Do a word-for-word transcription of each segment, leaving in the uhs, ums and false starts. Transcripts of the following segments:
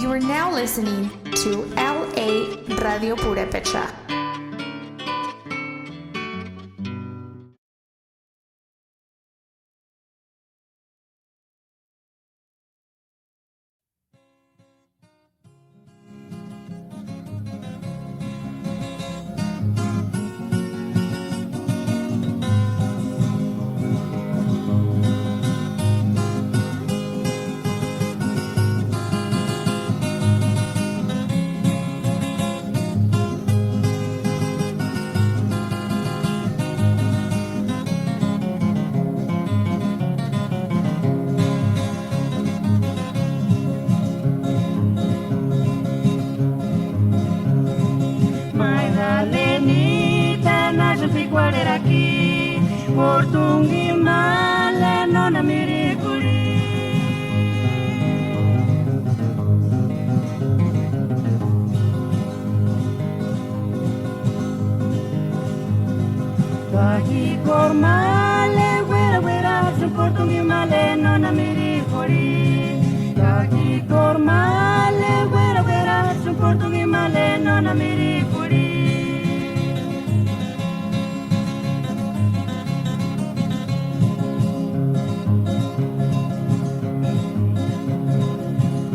You are now listening to L A Radio Purepecha. Magdalenita, nasï p'ikuarheraki, portungi ma le nónha mirhik'urhi. Ka ji k'óru ma le uera uerasïnga portungi ma le nónha mirhik'urhi. Ka ji k'óru ma le uera uerasïnga portungi ma le nónha mirhik'urhi.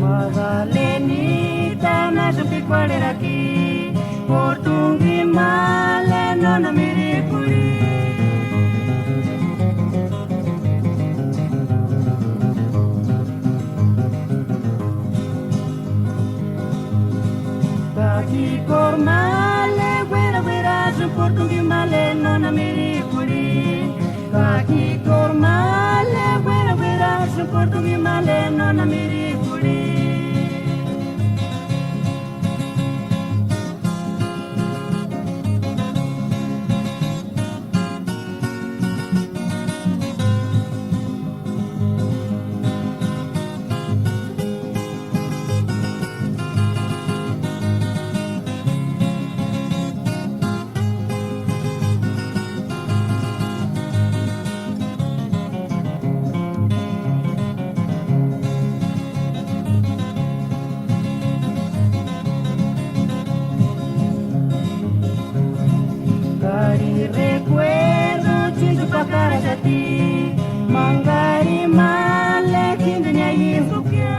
Magdalenita, nasï p'ikuarheraki, portungi ma le nónha mirhik'urhi. Ka ji k'óru ma le uera uerasïnga portungi ma le nónha mirhik'urhi. Ka ji k'óru ma le uera uerasïnga portungi ma le nónha mirhik'urhi. Kari rekuerdo chintu pakaraxati, mangari ma le jindini aiangukia.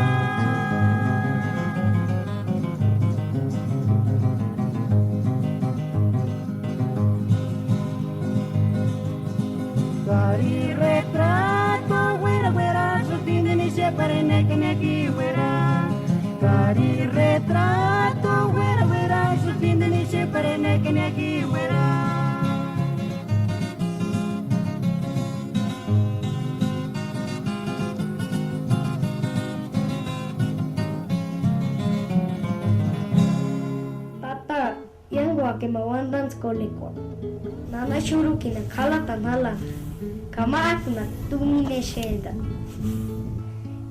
Kari retrato uera uera, sutindini xeparini eka neki uera. Kari retrato uera uera, sutindini xeparini eka neki uera. Tata, iánguaka ma uandantskua kolekua. Nana xurhukini k'alatani jálani, ka mák'unha tumina exentani.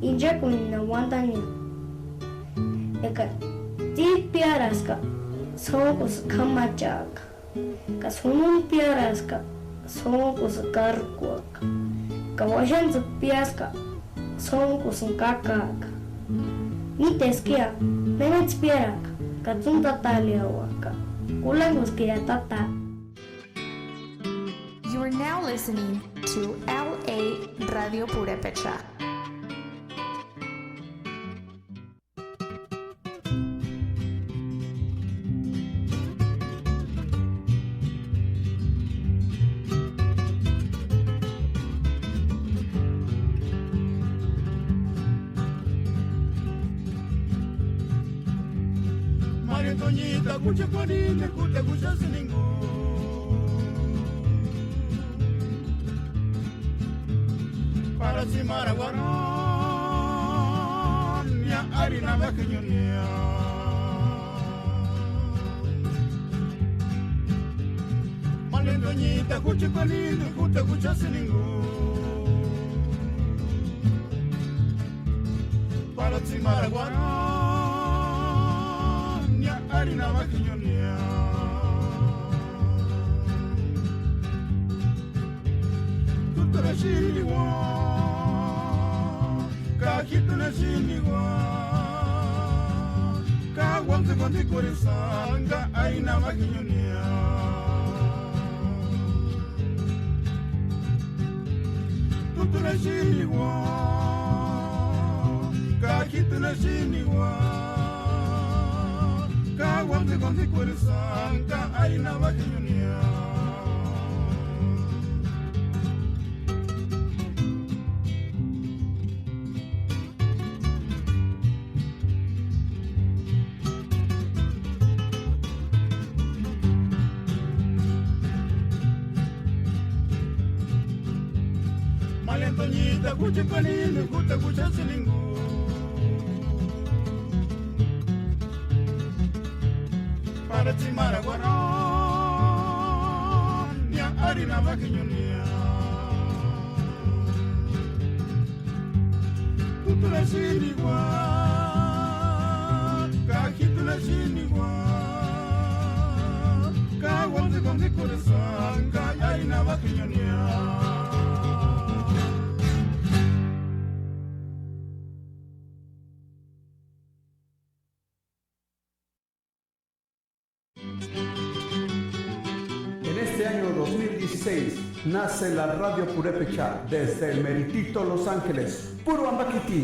Inchakuni na uandani, eka tsíri piáraska, sóntkusï k'amachaaka. Ka sunundu piáraska, sóntkusï kárkuaka. Ka uaxantsïkua piáska, sóntkusïni kákaaka. Míteski ya, méntsï piáraka, ka tsúntataleauaka. Kurhanguskira tata. You are now listening to L A Radio Purepecha. Mario Toñita, kucha kuanini, kuta kuchasïni ngo. Para tsimara uarhani, arini ambe jiñuni. Mario Toñita, kucha kuanini, kuta kuchasïni ngo. Para tsimara uarhani, arini ambe jiñuni. Tútuni axuniua, ka jítuni axuniua. Kuántsï kuántsïkuarhisïnga aina ma jiñunia. Tútuni axiniua, ka jítuni axiniua, ka kuántsï kuántsïkuarhisïnga aina ma jiñunia. Malientoñita jucheti panini juta juchasïni jinguni. Para tsimarakuarhu nia arini ma jiñunia. Tútuni axiniua, ka jítuni axiniua, ka kuántsï kuántsïkuarhisïnga aina ma jiñunia. En este año dos mil dieciséis nace la Radio Purépecha desde el meritito Los Ángeles. Puro ambakiti.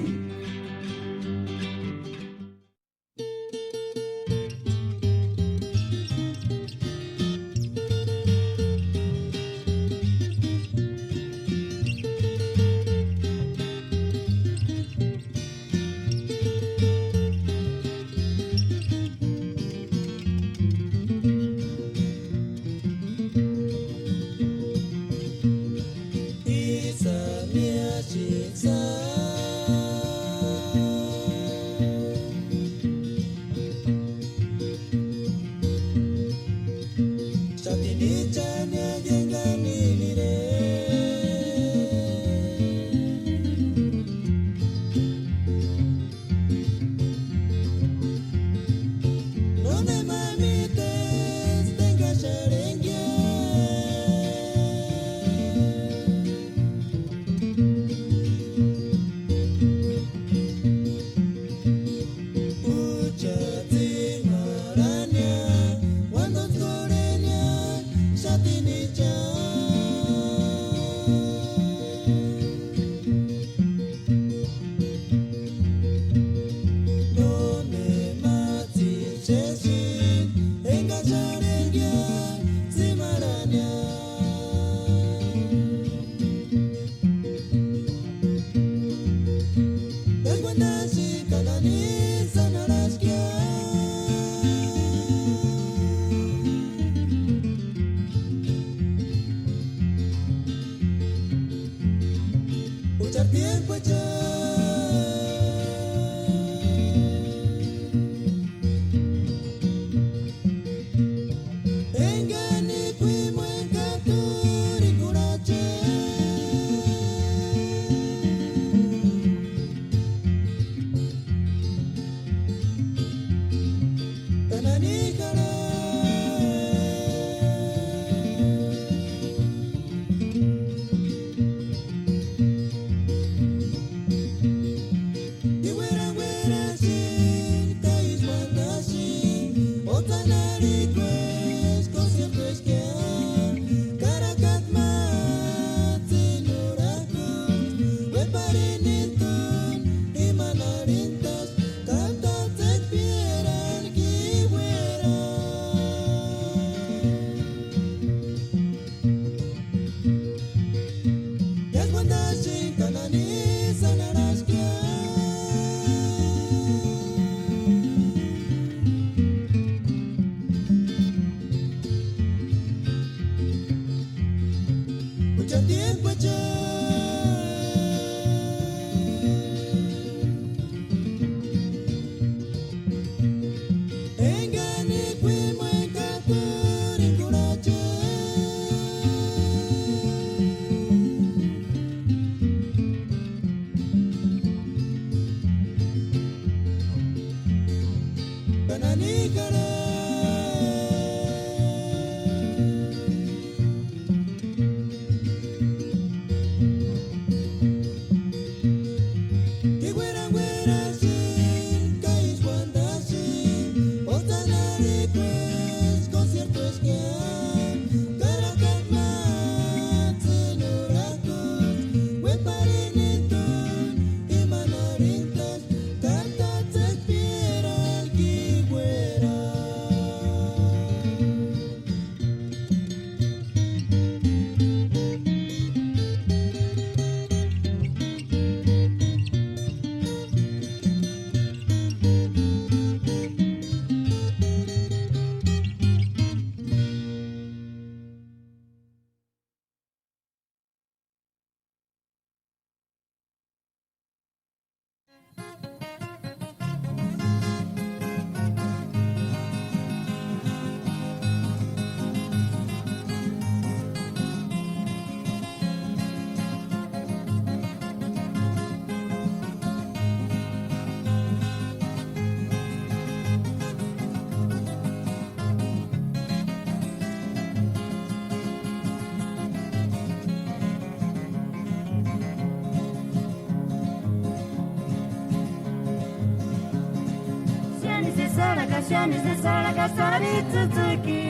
Ka xáni sésarhaka sári tsïtsïki,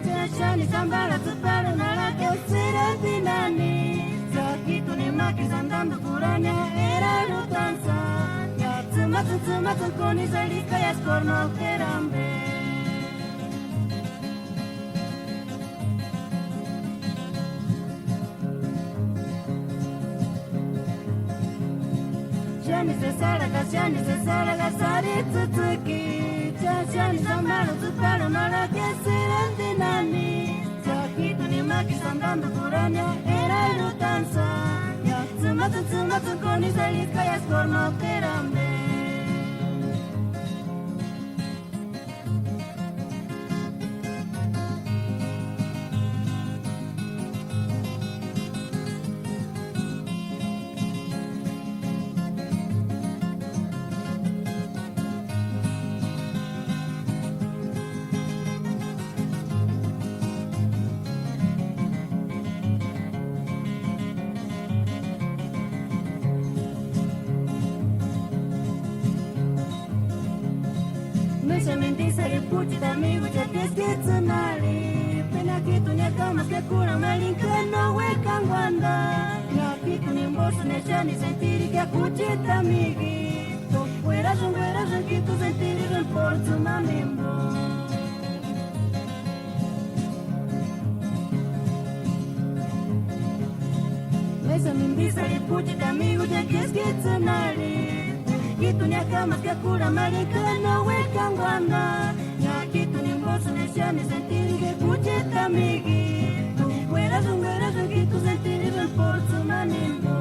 cha xáni sambarhatsï párhunharhaka esïrenti nani. Sakituni ma kisï andantuni kurhania erarhutantsï. Ya tsïmatsïni tsïmatsïni kóni sérhik'aiaskua no kerambe. Xáni sésarhaka, xáni sésarhaka sári tsïtsïki, cha xáni sambarhatsï párhunharhaka esïrenti nani. Sakituni ma kisï andantuni kurhania erarhutantsï. Ya tsïmatsïni tsïmatsïni kóni sérhik'aiaskua no kerambe. Méxani mintisarhi p'uchiti amigu cha keskits'ïnharhi, pena k'ítuni akamaskia kurhamarhini ka no uékanguanta. Ña k'ítuni jimposïni xáni sentirika jucheti amigi, to kuerasïnti kuerasïnti k'ítu sentirisïni p'óru tsïmani jimpo. Méxani mintisarhi p'uchiti amigu cha keskits'ïnharhi, k'ítuni akamaskia kurhamarhini ka no uékanguanta. Ña k'ítuni jimposïni xáni sentirika jucheti amigi, to kuerasïnti kuerasïnti k'ítu sentirisïni p'óru tsïmani jimpo.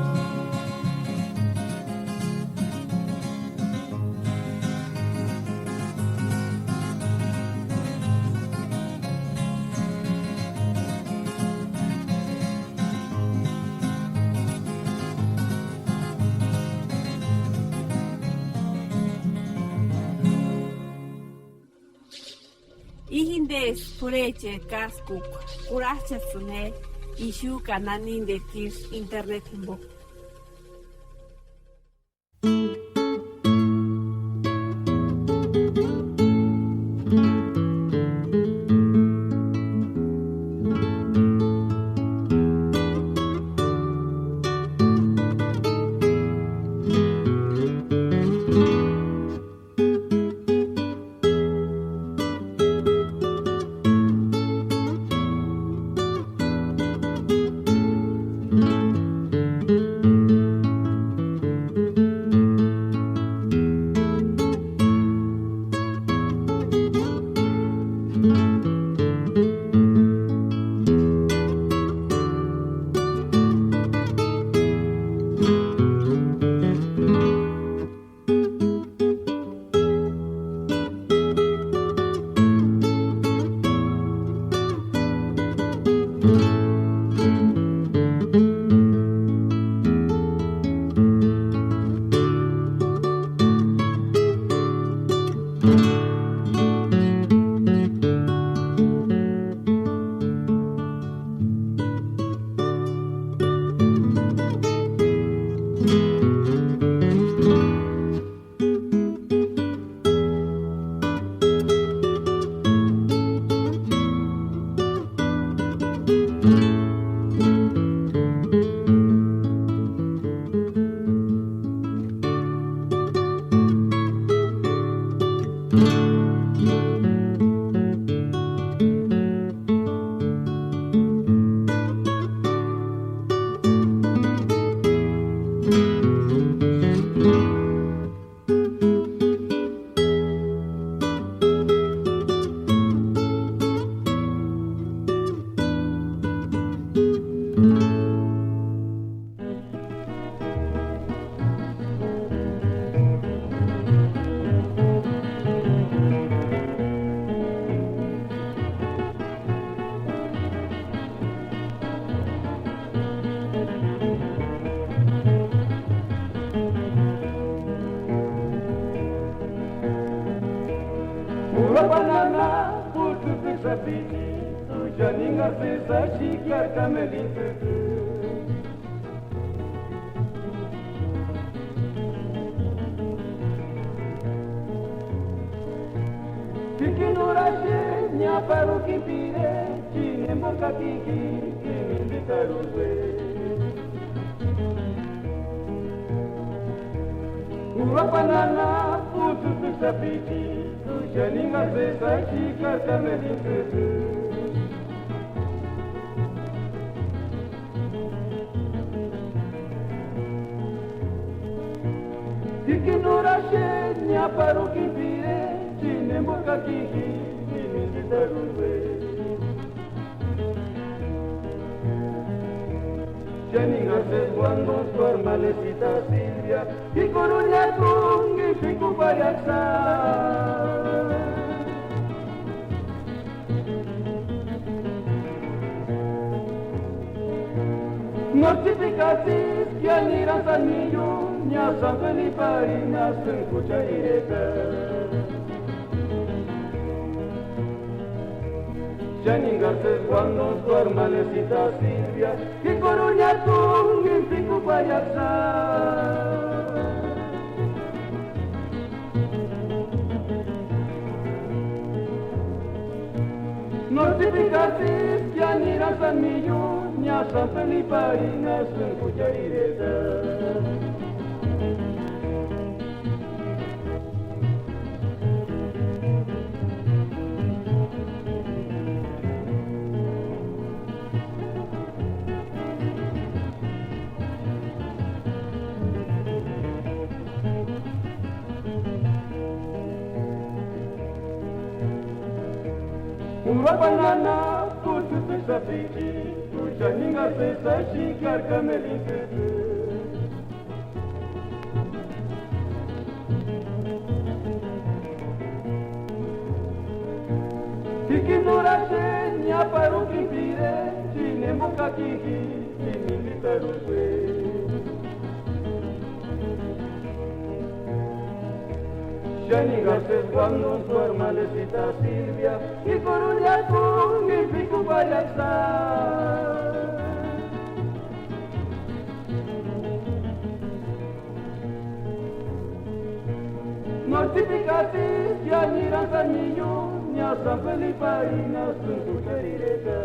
Íjintesti p'urhecheri káskukua, kurhajchasïni je ixu ka naninteti isï interneti jimpo. Urabanana, putu pisa piti, tuja ninga sisa shikar kamelin tutu. Jíkini jurhaxeni aparhukini pirechi, nembo kakini jimini tsïtarhusï. Urapani anapu tsïtsïku sapichit'u, xáni engaksï exeaka kamelini tsïtsïku. Jíkini jurhaxeni aparhukini pirechi, nembo kakini jimini tsïtarhusï. Xáni engaksï Juan Don Juan Malecita Silvia, p'ikurunia kungini p'ikupariaksï. Nóts'ï p'ikatsïskia nirani San Millonio, San Felipe arinasïni jucha ireta. Xáni engaksï Juan Don Juan Malecita Silvia, p'ikurunia kungini p'ikupariaksï. Nóts'ï p'ikatsïskia nirani San Millonio, San Felipe arinasïni jucha ireta. Urapani anapu tsïtsïku sapichit'u, xáni engaksï exeaka kamelini tsïtsïku. Jíkini jurhaxeni aparhukini pirechi, nembo kakini jimini tsïtarhusï. Xáni engaksï Juan Don Juan Malecita Silvia, p'ikurunia kungini p'ikupariaksï. Nóts'ï p'ikatsïskia nirani San Millonio, San Felipe arinasïni jucha ireta.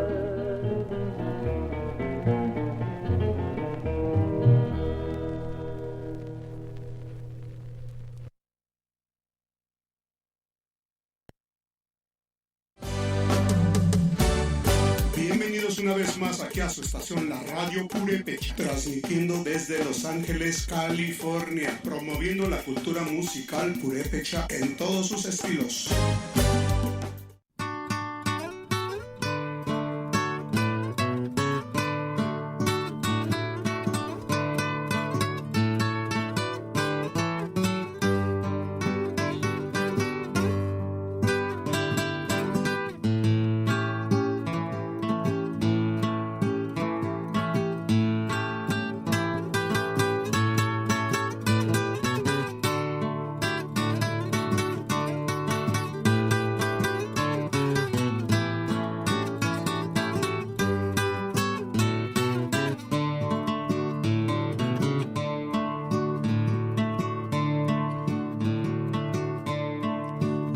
Bienvenidos una vez más aquí a su estación, la Radio Purépecha, transmitiendo desde Los Ángeles, California, promoviendo la cultura musical purépecha en todos sus estilos.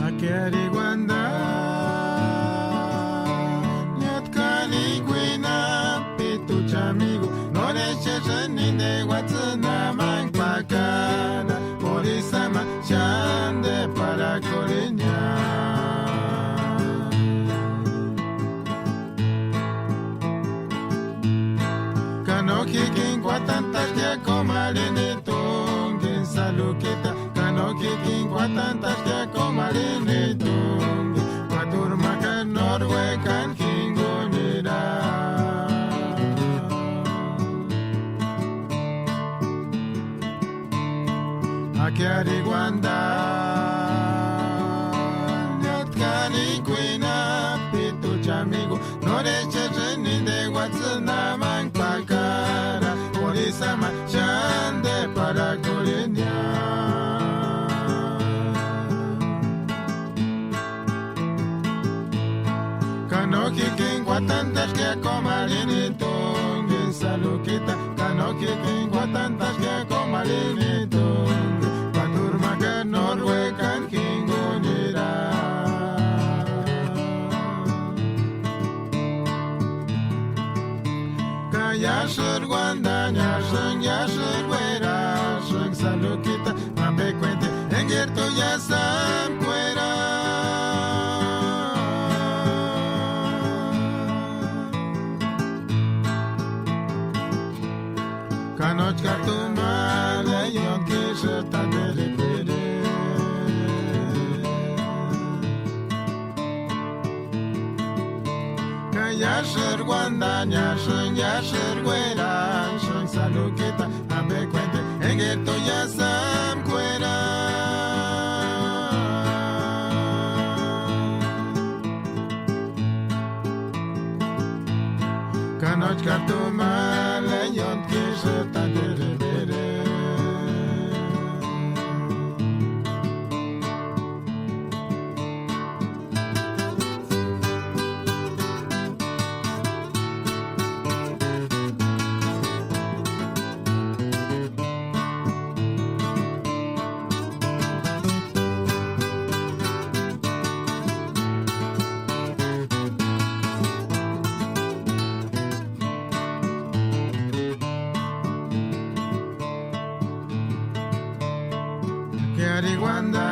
Akeri uanda, ñátkani kuinapi tu chamigo, norechesïni nde uatsïni amani pakara, porisama xándi parakurhinia. Ka no jikini kuatantaskia komarini tungini salukita, ka no jikini kuatantaskia komarini tungini, kuaturhu ma ka nóri uekani jingunira. Akeri uanda, ñátkani kuinapi tu chamigo, norechesïni nde uatsïni amani pakara, porisama xándi parakurhinia. Ka no jikini kuatantaskia komarini tungini salukita, ka no jikini kuatantaskia komarini tungini, kuaturhu ma ka nóri uekani jingunira. Ambe kuente engertu ya samkuera. Kanochka tumale yonkisï tanderepere. Ka iásïri uandani, iásïri, iásïri uerasïnga salukita, ambe kuente engertu ya samkuera. Kanochka tumale yonkisï tanderepere. K'eri uandani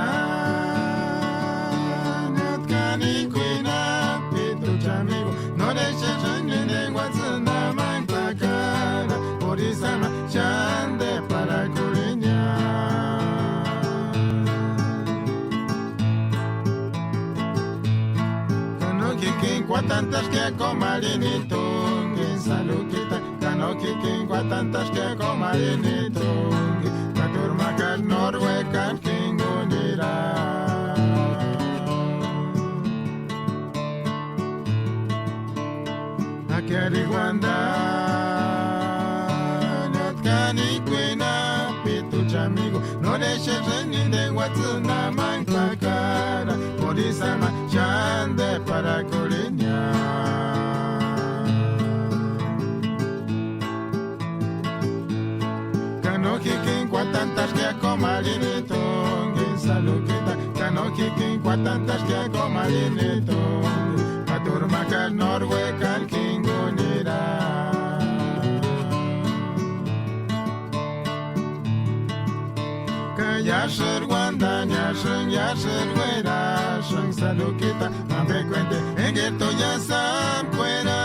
atkani kuinapituchamigu, norexexeni nengua tsïnamani pakara, purisama xándi parakurhinia. Ka no jikini kuatantaxkia komarhini tungini salukita, ka no jikini kuatantaxkia komarhini tungini, ka t'urhumakaru nóri uekani jingunira. Akeri uandani atkani kuinapituchamigu, norexexeni nengua tsînamani pakara, purisama xándi parakurhinia. Ka no jikini kuatantaxkia komarhini tungini salukita, ka no jikini kuatantaxkia komarhini tungini, ka t'urhumakaru nóri uekani jingunira. Ka iásïri uandani, iásïri, iásïri uerasïnga salukita, ambe kuente engertu ya samkuera.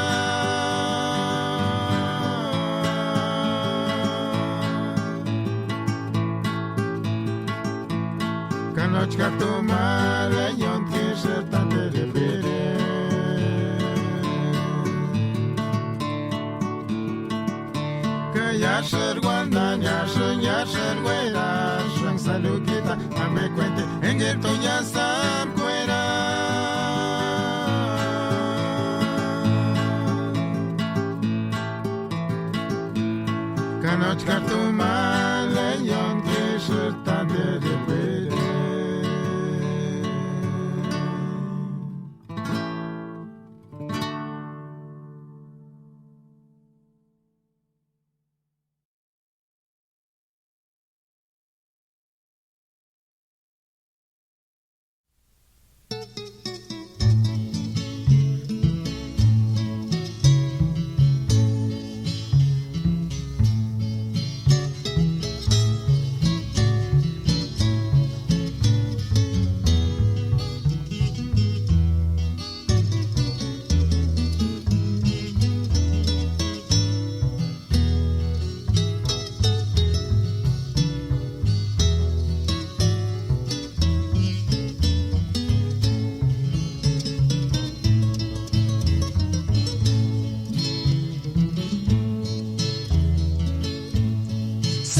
Kanochka tumale yonkisï tanderepere. Ka iásïri uandani, iásïri, iásïri uerasïnga salukita, ambe kuente engertu ya samkuera. Kanochka tumale yonkisï tanderepere.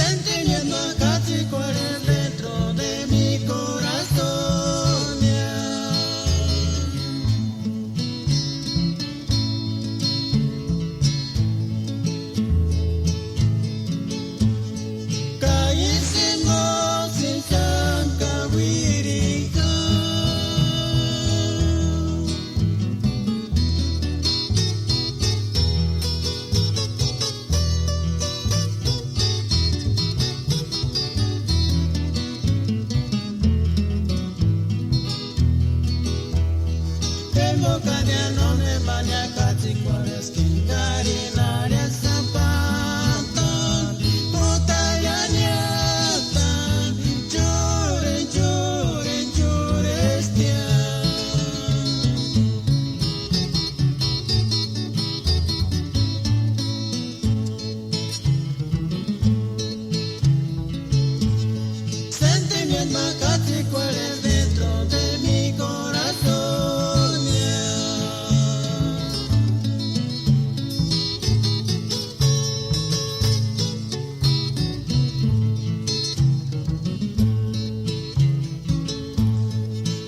Sentimiento acá te corre dentro de mi corazón. Katsikwarhentskua dentro de mi corazón.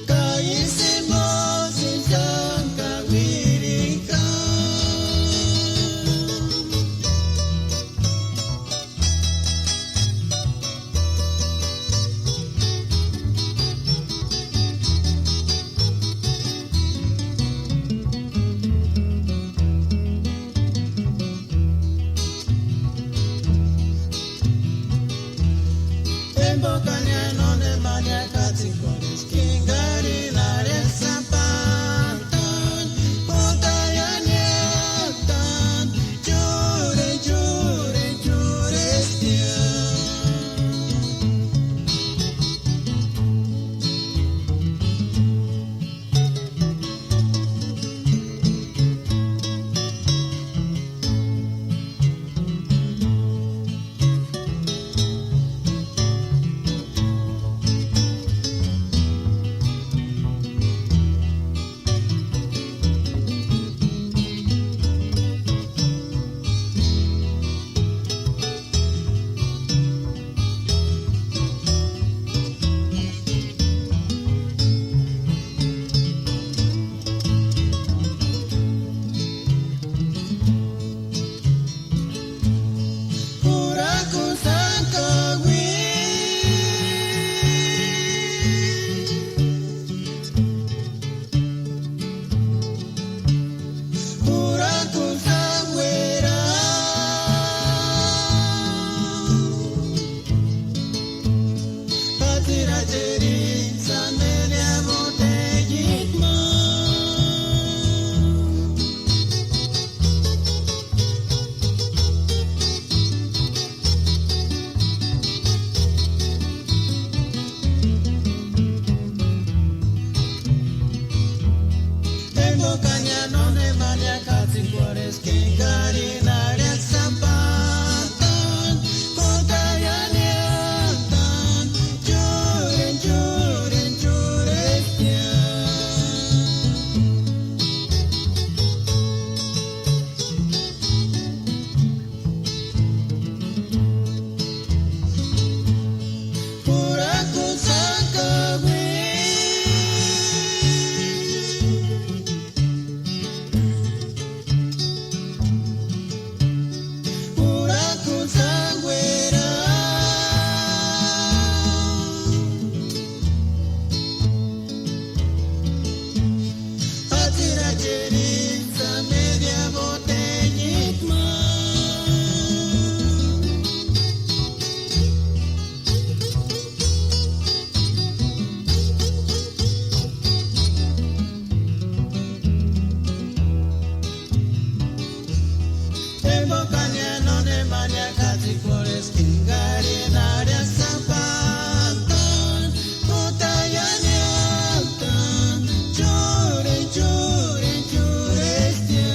Ka ísï jimbo sáni ka uíricha. Jimbo ka niáni nónema niáni katsikwarhespka. Kingarini arhesï sapantani, kóntani iáni niátani, chúreni, chúreni, chúrestia. Jurakuni sáni ka uíri. Jurakuni sáni uéra. Jatsiracherini sáni media botellita ma. Jimbo ka niáni nónema niáni katsikwarhespka. Kingarini arhesï sapantani, kóntani iáni niátani, chúreni, chúreni, chúrestia. Jurakuni sáni ka uíri. Jurakuni sáni uéra. Jatsiracherini sáni media botellita ma. Jimbo ka niáni nónema niáni katsikwarhespka. Kingarini arhesï sapantani, kóntani iáni niátani, chúreni, chúreni, chúrestia.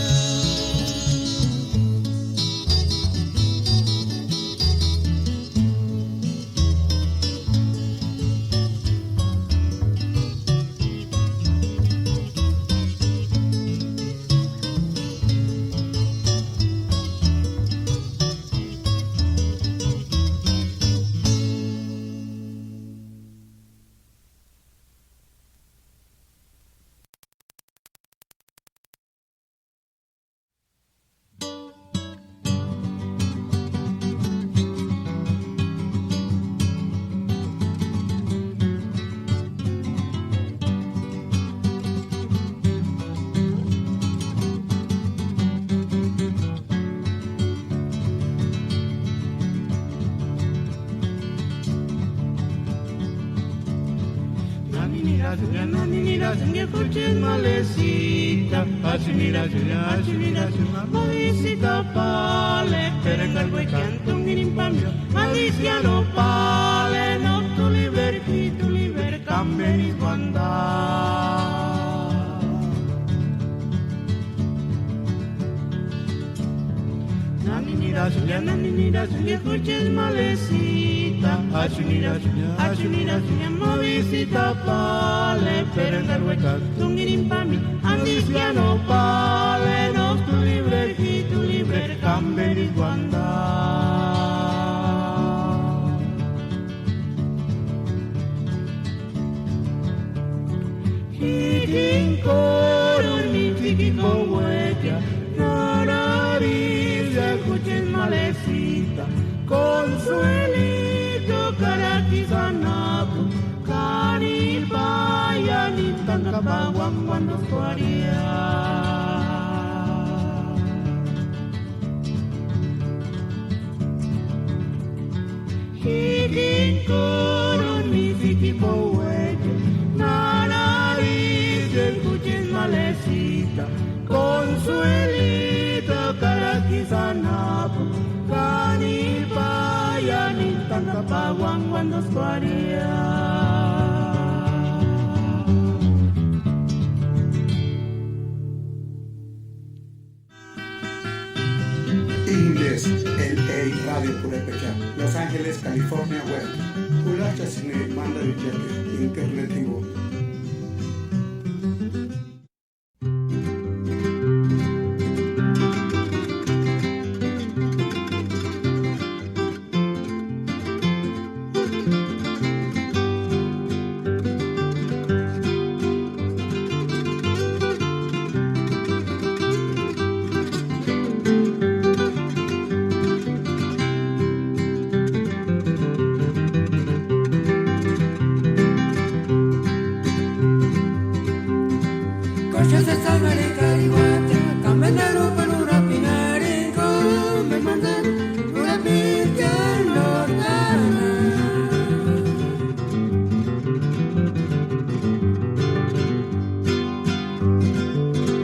Nani nirasïnga, nani nirasïnga, kucheni malesïta. Achi nirasïnga, achi nirasïnga, malisïta pale. Pero kalkuechani tungirini pamio, malisïa no pale. No tu liberki, tu liber kamberiskuanta. Nani nirasïnga, nani nirasïnga, kucheni malesïta. Achu nirachu, achu nirachu, ma visita pale, pero en Garueca, tungirin pami, andiskia no pale, no tu libre, y tu libre, cambeni guanda. Jikinkoruni tsikikouekia, nararisekucheni malecita, Consuelito karakisï anapu, k'arhip'aiani tánka pauani uanduskuarhia. Jikinkoruni tsikikouekia, nararisekucheni malecita, Consuelito karakisï anapu, k'arhip'aiani tánka pauani uanduskuarhia. Inglés, L A radio purepecha, Los Ángeles, California web. Julaxasïniri mandarichati internet jimbo. Koshasa sangari kariwacha, kamendaru panura pinari, kome mandan, ura picha lortana.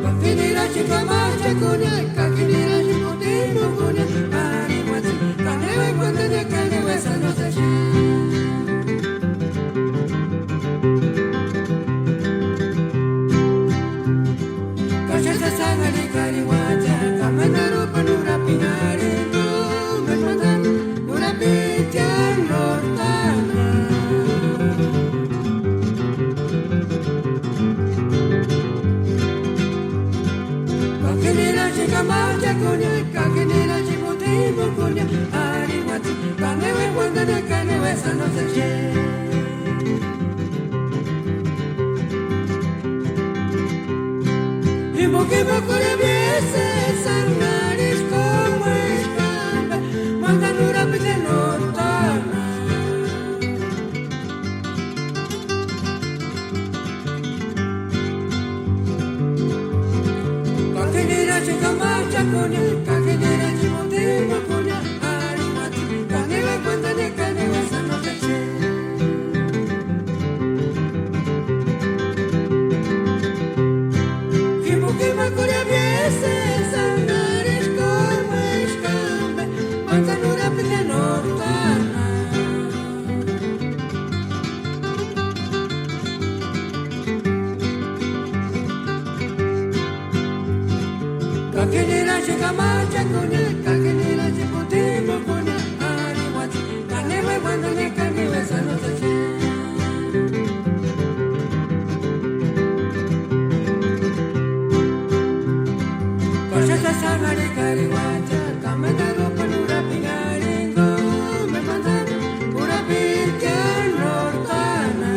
Kakinirachi kamacha kunia, kakinirachi kutimu kunia, ari matsi, kanewe kuandania, kanewe sanosachi. Koshasa sangari kariwacha, kamendaru panura pinari, kome mandan, ura picha lortana. Kakinirachi kamacha kunia, kakinirachi kutimu kunia, ari matsi, kanewe kuandania, kanewe sanosachi. Jimbo jimbo kurhipisti, sanharisï kómu exkambe, mandanurapiti nortana. Kakinirachi kamacha kunia, kakinirachi kutimu kunia, ari matsi, kanewe kuandania, kanewe sanosachi. Jimbo jimbo kurhipisti, sanharisï kómu exkambe, mandanurapiti nortana. Kakinirachi kamacha kunia, kakinirachi kutimu kunia, ari matsi, kanewe kuandania, kanewe sanosachi. Koshasa sangari kariwacha, kamendaru panura pinari, kome mandan, ura picha lortana.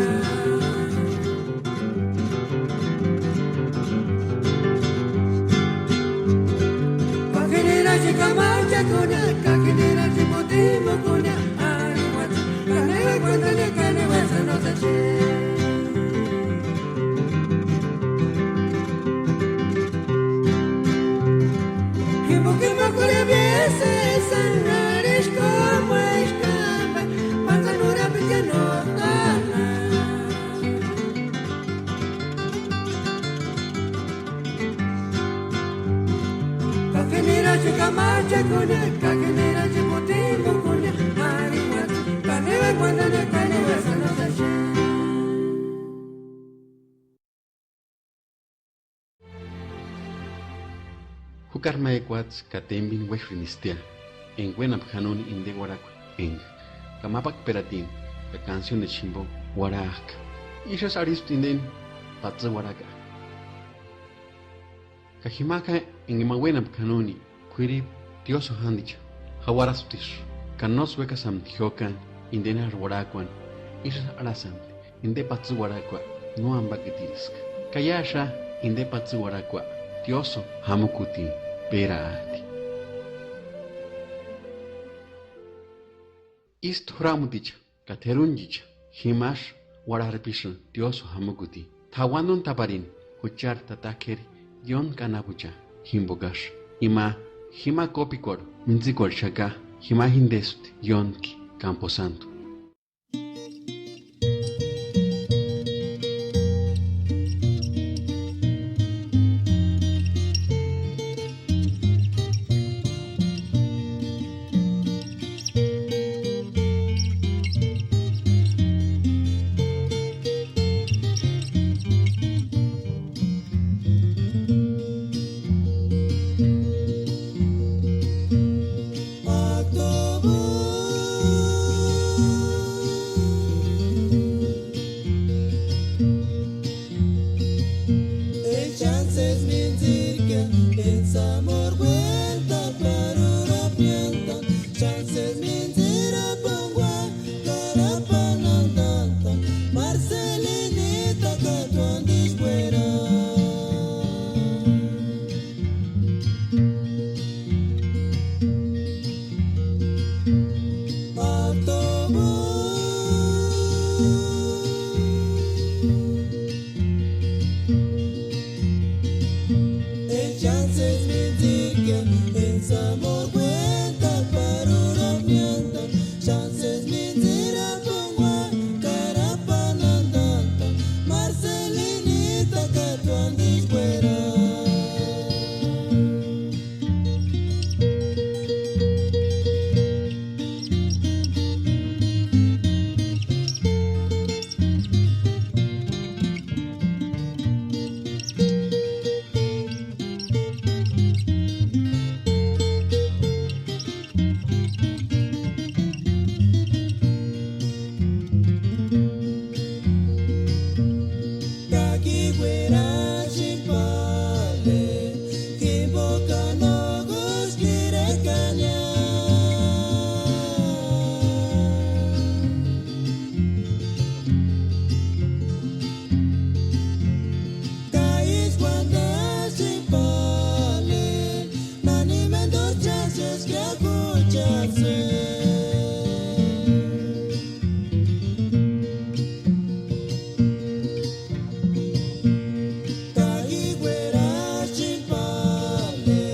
Kakinirachi kamacha kunia, kakinirachi kutimu kunia, ari matsi, kanewe kuandania, kanewe sanosachi. Jimbo jimbo kurhipisti, sanharisï kómu exkambe, mandanurapiti nortana. Kakinirachi kamacha kunia, kakinirachi kutimu kunia, ari matsi, kanewe kuandania, kanewe sanosachi. Jukari ma ekuats'ï ka témbeni uéxunistia enga uénapka janoni inde uarhakua enga ka mapakperatini ka kansionecha jimbo uarhajka. Ísï arhispti indeni patsï uarhaka. Ka jimajku enga ima uénapka janoni, k'uiripu tiósïo jándicha jauarasptisï, ka nósï uékasampti jiókani indeni járhu uarhajkuani. Ísï arhasïnti: Inde patsï uarhakua no ampakitiriska, ka iáxä inde patsï uarhakua tiósïo jamukutini péraati. Ístu juramuticha ka t'erunchicha, jimasï uarharpisïnti tiósïo jamukutini. T'auanuntaparini juchari tata k'éri ióntki anapucha, jimpokaksï ima jima kópikuarhu mintsikuarhixaka, jima jintespti ióntki kamposántu. Chances mintsïrkia ensamorkuenta parurapnianta, chances mintsïrapankua karapanantanta, Marcelinita ka t'uantiskuera. Chances mintsïrkia ensamorkuenta parurapnianta, chances mintsïrapankua karapanantanta, Marcelinita ka t'uantiskuera. Ka k'uirachini p'ale, jimpoka nóksï k'irekania. Ka ísï uantaxap'ale, nanimentu chances k'uiakuchasï. Ka k'uirachini p'ale,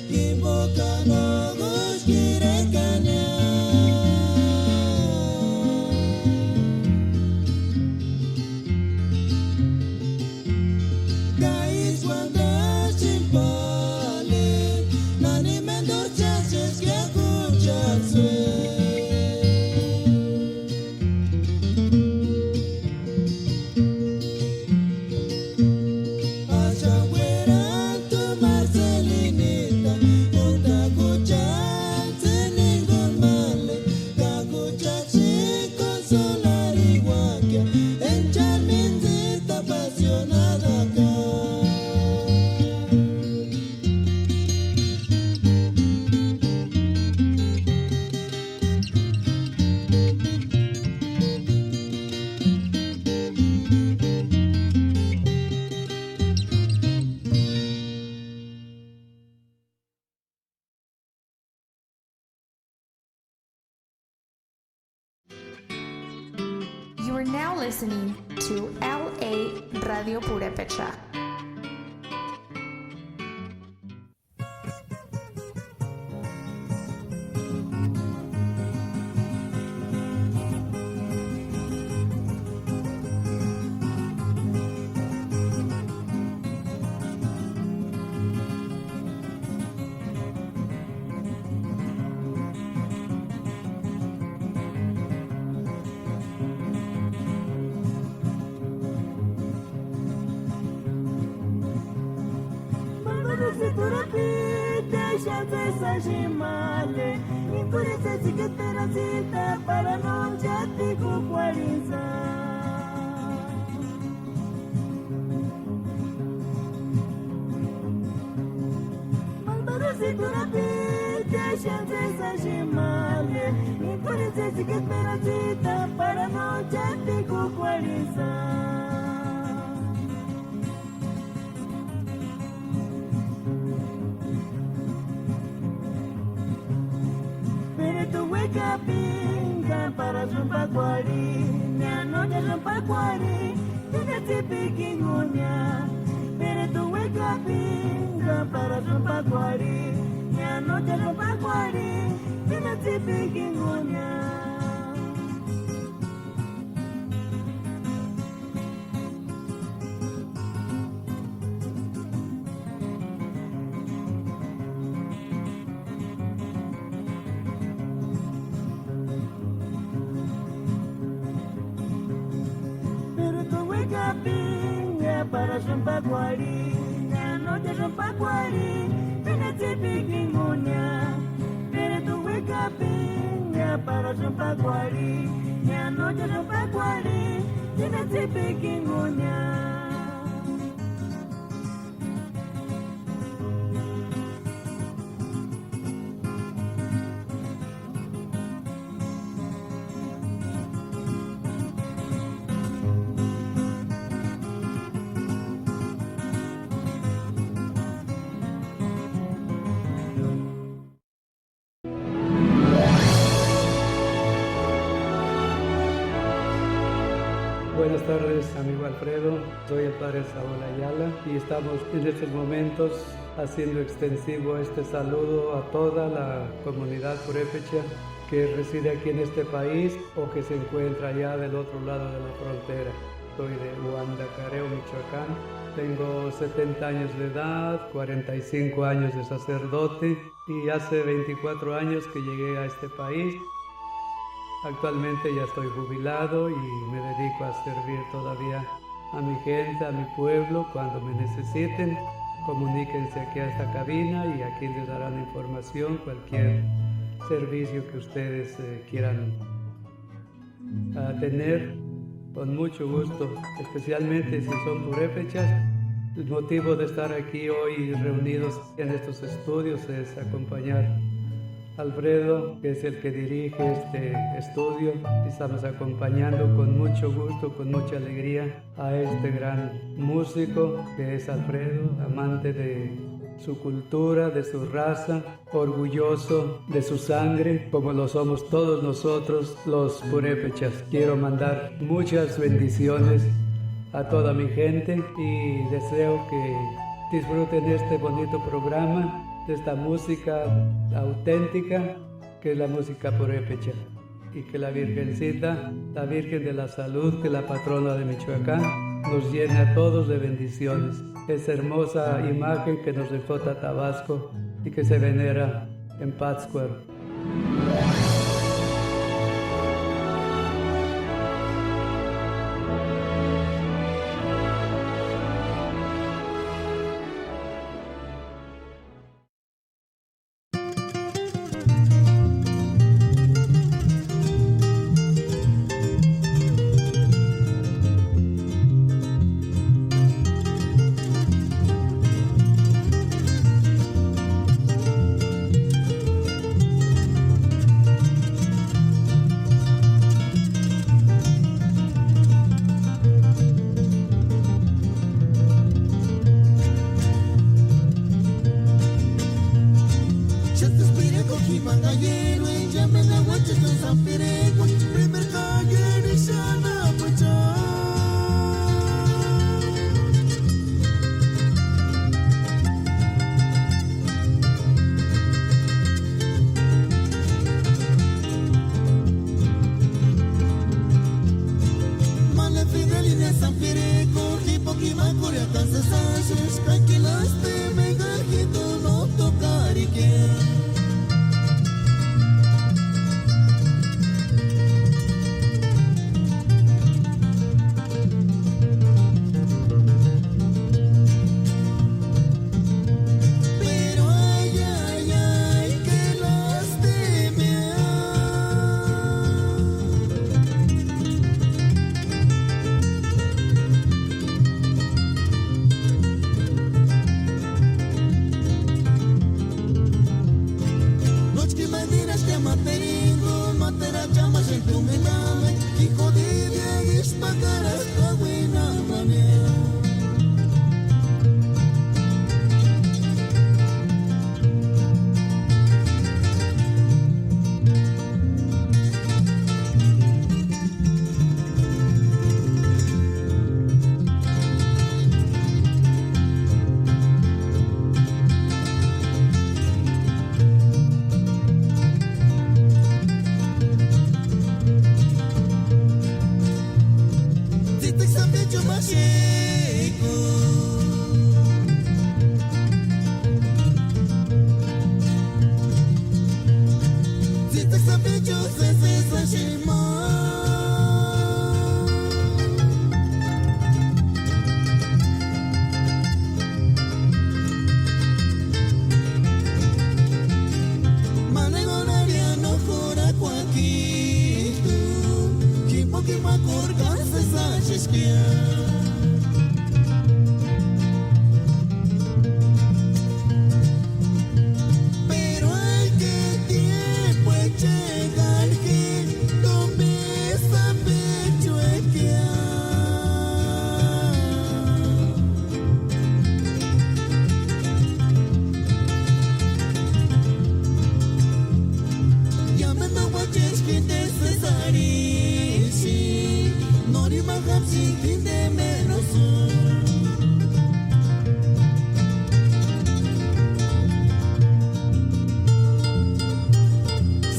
jimpoka nóksï k'irekania. Ka ísï uantaxap'ale, nanimentu chances k'uiakuchasï. Axani uerantu Marcelinita, úntakuchantsïni jinguni male, ka juchakuni consolariuakia, enchani mintsita apasionadaka. You are now listening to L A Radio Purepecha. Xántsi Seximale, inkuni tsïtsïki teratsïta para no chátikukuarhintsï. Mámarhu sïkurapiti Xántsi Seximale, inkuni tsïtsïki teratsïta para no chátikukuarhintsï. Pero tu wekapinga para xumpakuarhi, ña no ya xumpakuarhi, tina tsipiki ngunia. Pero tu wekapinga para xumpakuarhi, ña no ya xumpakuarhi, tina tsipiki ngunia. Pero tu wekapinga para xumpakuarhi, ña no ya xumpakuarhi, tina tsipiki ngunia. Pero tu wekapinga para xumpakuarhi, ña no ya xumpakuarhi, tina tsipiki ngunia. Buenas tardes, amigo Alfredo. Soy el padre Saúl Ayala y estamos en estos momentos haciendo extensivo este saludo a toda la comunidad purépecha que reside aquí en este país o que se encuentra allá del otro lado de la frontera. Soy de Huandacareo, Michoacán. Tengo setenta años de edad, cuarenta y cinco años de sacerdote y hace veinticuatro años que llegué a este país. Actualmente ya estoy jubilado y me dedico a servir todavía a mi gente, a mi pueblo. Cuando me necesiten, comuníquense aquí a esta cabina y aquí les darán información, cualquier servicio que ustedes, eh, quieran a tener con mucho gusto, especialmente si son purépechas. El motivo de estar aquí hoy reunidos en estos estudios es acompañar a Alfredo, que es el que dirige este estudio. Estamos acompañando con mucho gusto, con mucha alegría a este gran músico que es Alfredo, amante de su cultura, de su raza, orgulloso de su sangre, como lo somos todos nosotros los purépechas. Quiero mandar muchas bendiciones a toda mi gente y deseo que disfruten este bonito programa, de esta música auténtica que es la música purépecha. Y que la Virgencita, la Virgen de la Salud, que es la patrona de Michoacán, nos llene a todos de bendiciones. Esa hermosa imagen que nos dejó Tatabasco y que se venera en Pátzcuaro. Tsïtsïki sapichusï sésï axini ma. Manegorheria no jurakuakijtu, jimpoki ma kurhani sésï axiskia. Pero hay que tiempo echegari ji tumbe sapichuekia. Iámendu uáchexu jintesï sésï arhixi, nóri ma jápsïni jinteni menosï.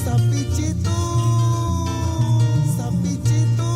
Sapichitu, sapichitu.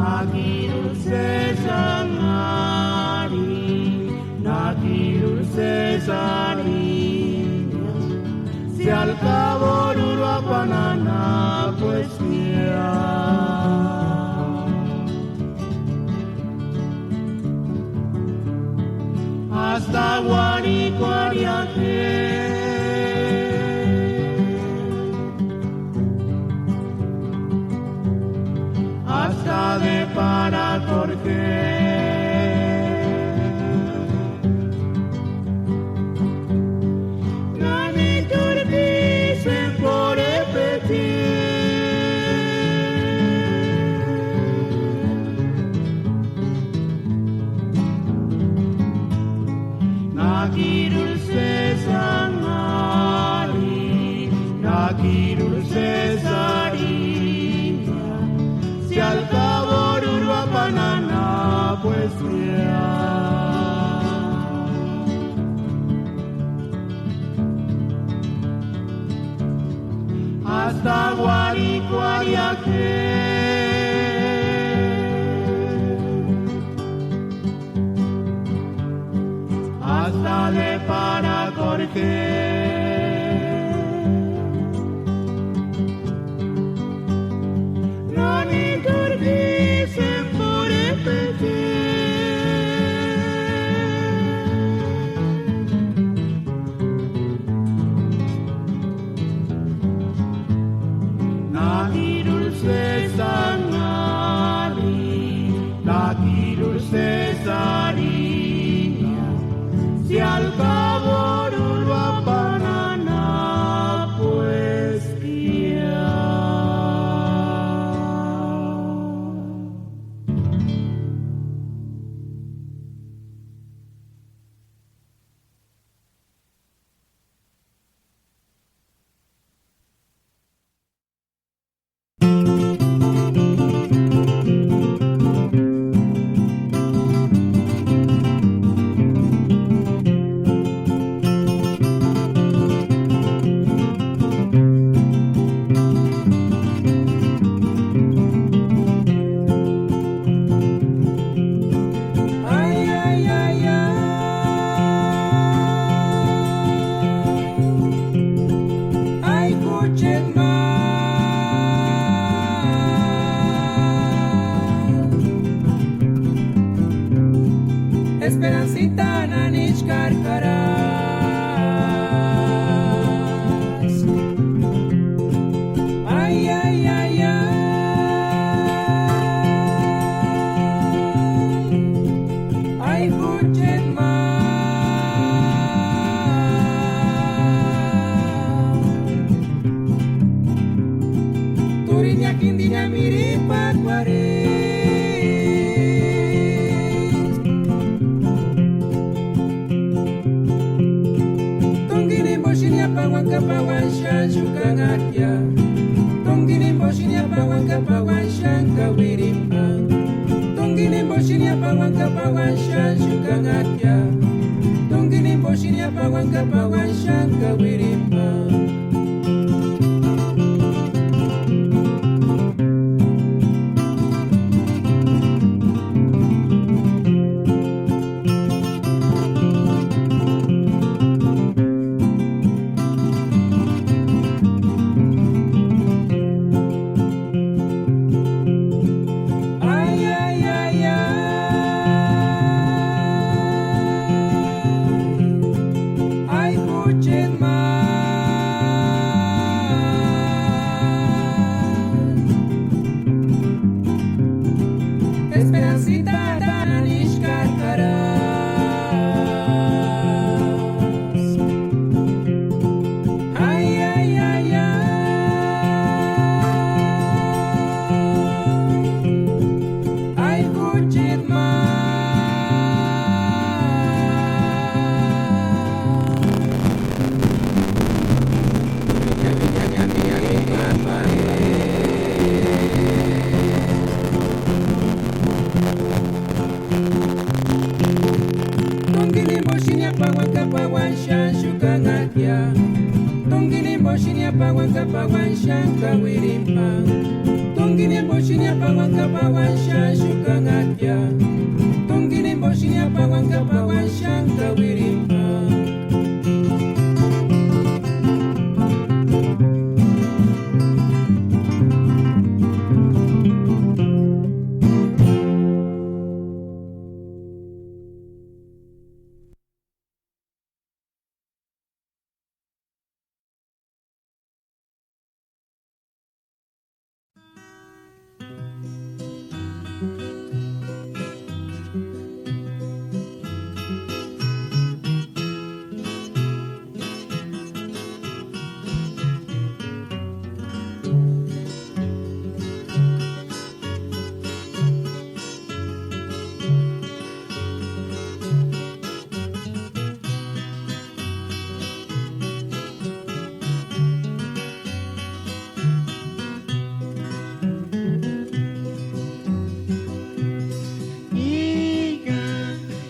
Nakirusï sési anhari, nakirusï sési arhini, si al cabo úruapani anapueskia. Asta uarhikuarhia je, asta deparakorhe. Nani turkisïni p'orhepeti. Nakirusï sési anhari, nakirusï sési arhini, si al cabo úruapani anapueskia. Asta uarhikuarhia je, asta deparakorhe. Nani turkisïni p'orhepeti. Nakirusï sési anhari, nakirusï sési arhini, si al cabo úruapani anapueskia. Ay, ay, ay, ay. Ay, jucheti ma. Esperancita nani chkárkaras. Ay, ay, ay, ay. Ay, jucheti ma. Turiña jindiña miripakuarhesti. Tongini jimbo xáni pauani ka pauani xáni xúkanhatia. Tongini jimbo xáni pauani ka pauani xáni ka uiripa. Tongini jimbo xáni pauani ka pauani xáni xúkanhatia. Tongini jimbo xáni pauani ka pauani xáni ka uiripa. Ay, ay, ay, ay. Ay, jucheti ma. Esperancita nani chkárkaras. Ay, ay, ay, ay. Ay, jucheti ma. Tongini jimbo xáni pauani ka pauani xáni xúkanhatia. Tongini jimbo xáni pauani ka pauani xáni ka uiripa. Tungini jimpo xáni apauanka pauani xáni xúkanhatia. Tungini jimpo xáni apauanka pauani xáni kauirhimpa. Hija,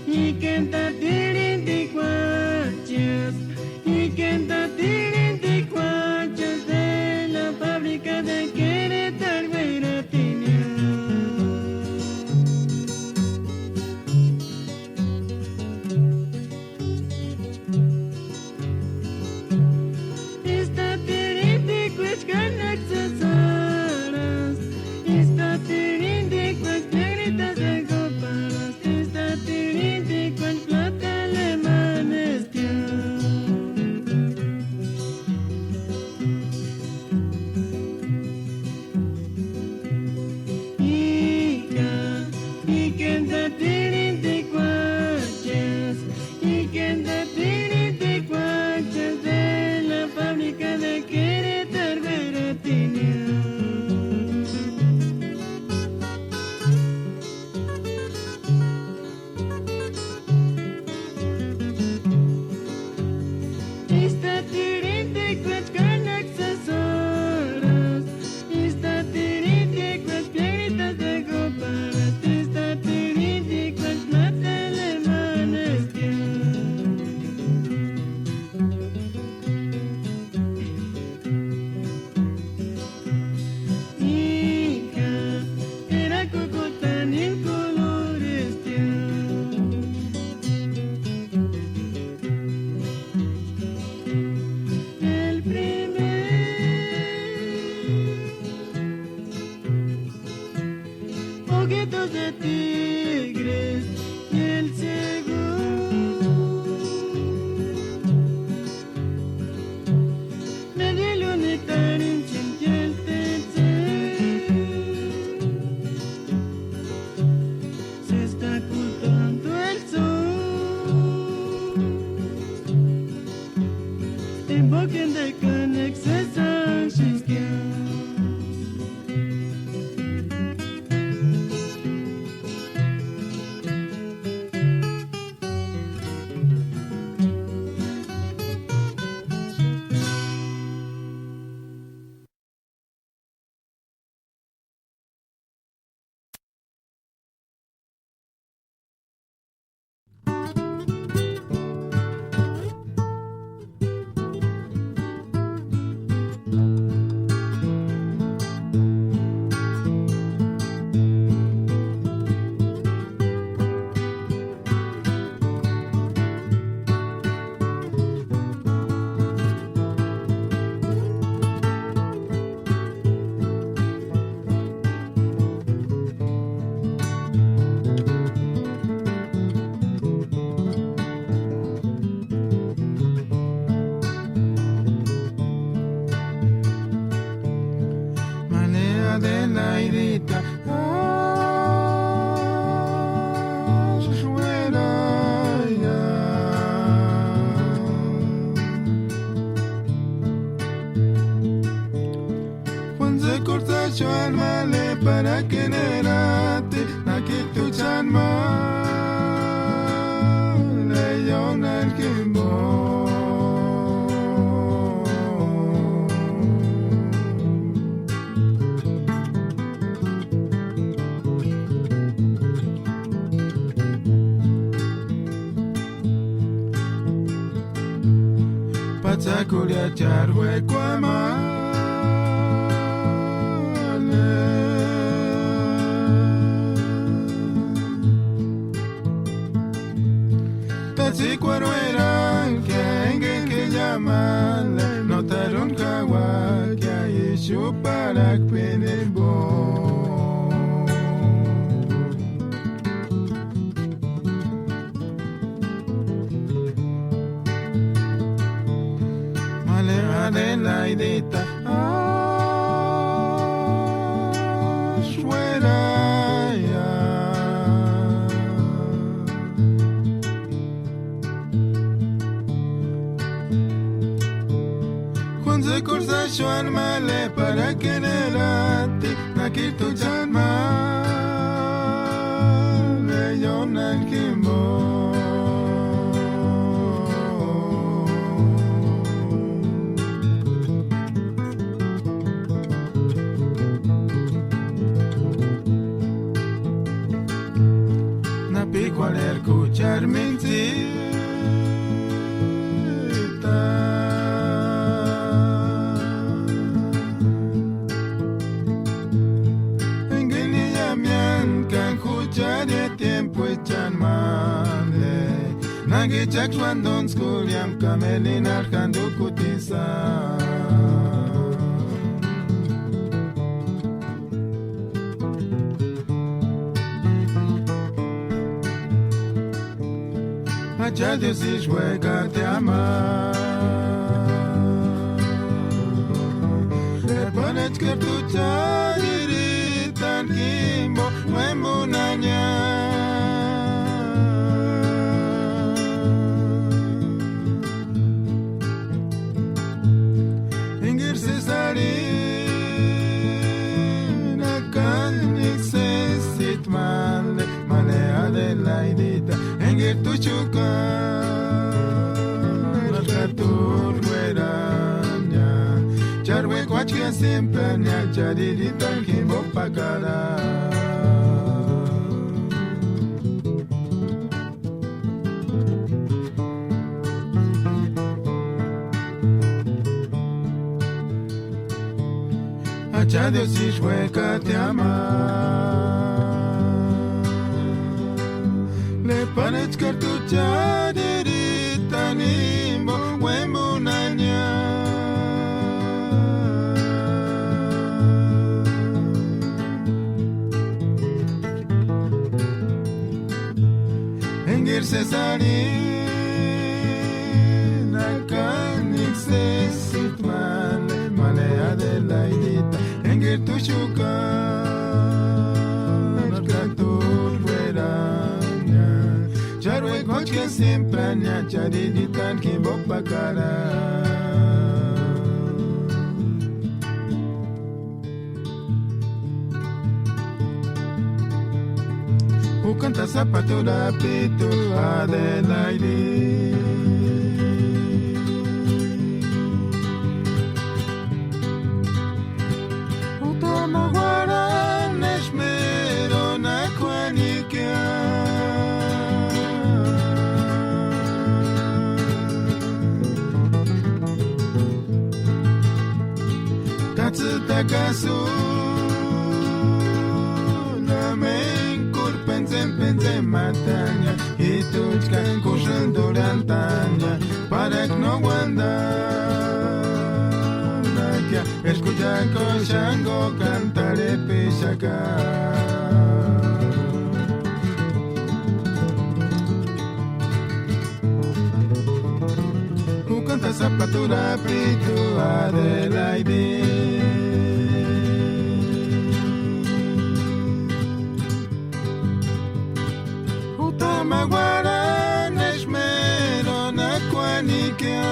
¿y qué tan tirhintiku achiasï? ¿Y qué tan tirhintiku achiasï de la fábrica de Querétaro, Gueratinia? Esta tirhintiku echkani aksesaras, esta tirhintiku ex piedritas de copas, esta tirhintiku ex plata alemanestia. Hija, ¿y qué tan tirhintiku achiasï? ¿Y qué tan tirhintiku achiasï de la fábrica de Querétaro, Gueratinia? Esta tirhintiku echkani aksesaras, esta tirhintiku ex piedritas de copas, esta tirhintiku ex plata alemanestia. Hija, era kukutani en colorestia. El primer ojitos de tigres y el segundo medio lunitario en el tercer se está ocultando el sol. En boca de Canex es anxious. Manera de la irita. Juan se corta su alma le para querer a ti, aquí tu chanma le yo nalgimbo. Patsakuria charwe kuamale. Tsíkuarhu eranhkia enga enga ke llamale, nóteru úni jauakia ixu parhakpeni jimbo. Male Adelaidita, axueraia. Juantsï kursa xuani male para kenerati, nakirtu cháni ma eionani jimbo. Na p'ikuarherkuchari mintsïta. Engeni iámentkani juchari tiémpuechani mande, nangichaksï uanduntskurhiamka kamelini arhandukutisï. Acha Diósï uékat'ia ma, epanhechka tu cháriritani jimbo uémbunhania. Engeri sési arhini, akaniksï sésiti male, male Adelaidita, engeri tuxuka, eska t'urhuerania, chári uékuachkia simplania, cháriritani jimbo pakara. Acha Diósï uékat'ia ma, epanhechka tu cháriritani jimbo uémbunhania. Engeri sési arhini, akaniksï sésiti male, male Adelaidita, engeri tuxuka, eska t'urhuerania, chári uékuachkia simplania, cháriritani jimbo pakara. Jukantani sapatu rápitu Adelaide. Juta ma uarhani esmeroni akuanikia. Katsïtakasï úni amempkuri pentsemi pentsemi matania, ituchkani kusïnturhantania, parakua no uandanakia, eskuchak'o xáni kókani tarhepixaka. Jukantani sapatu rápitu Adelaide. Juta ma uarhani esmeroni akuanikia.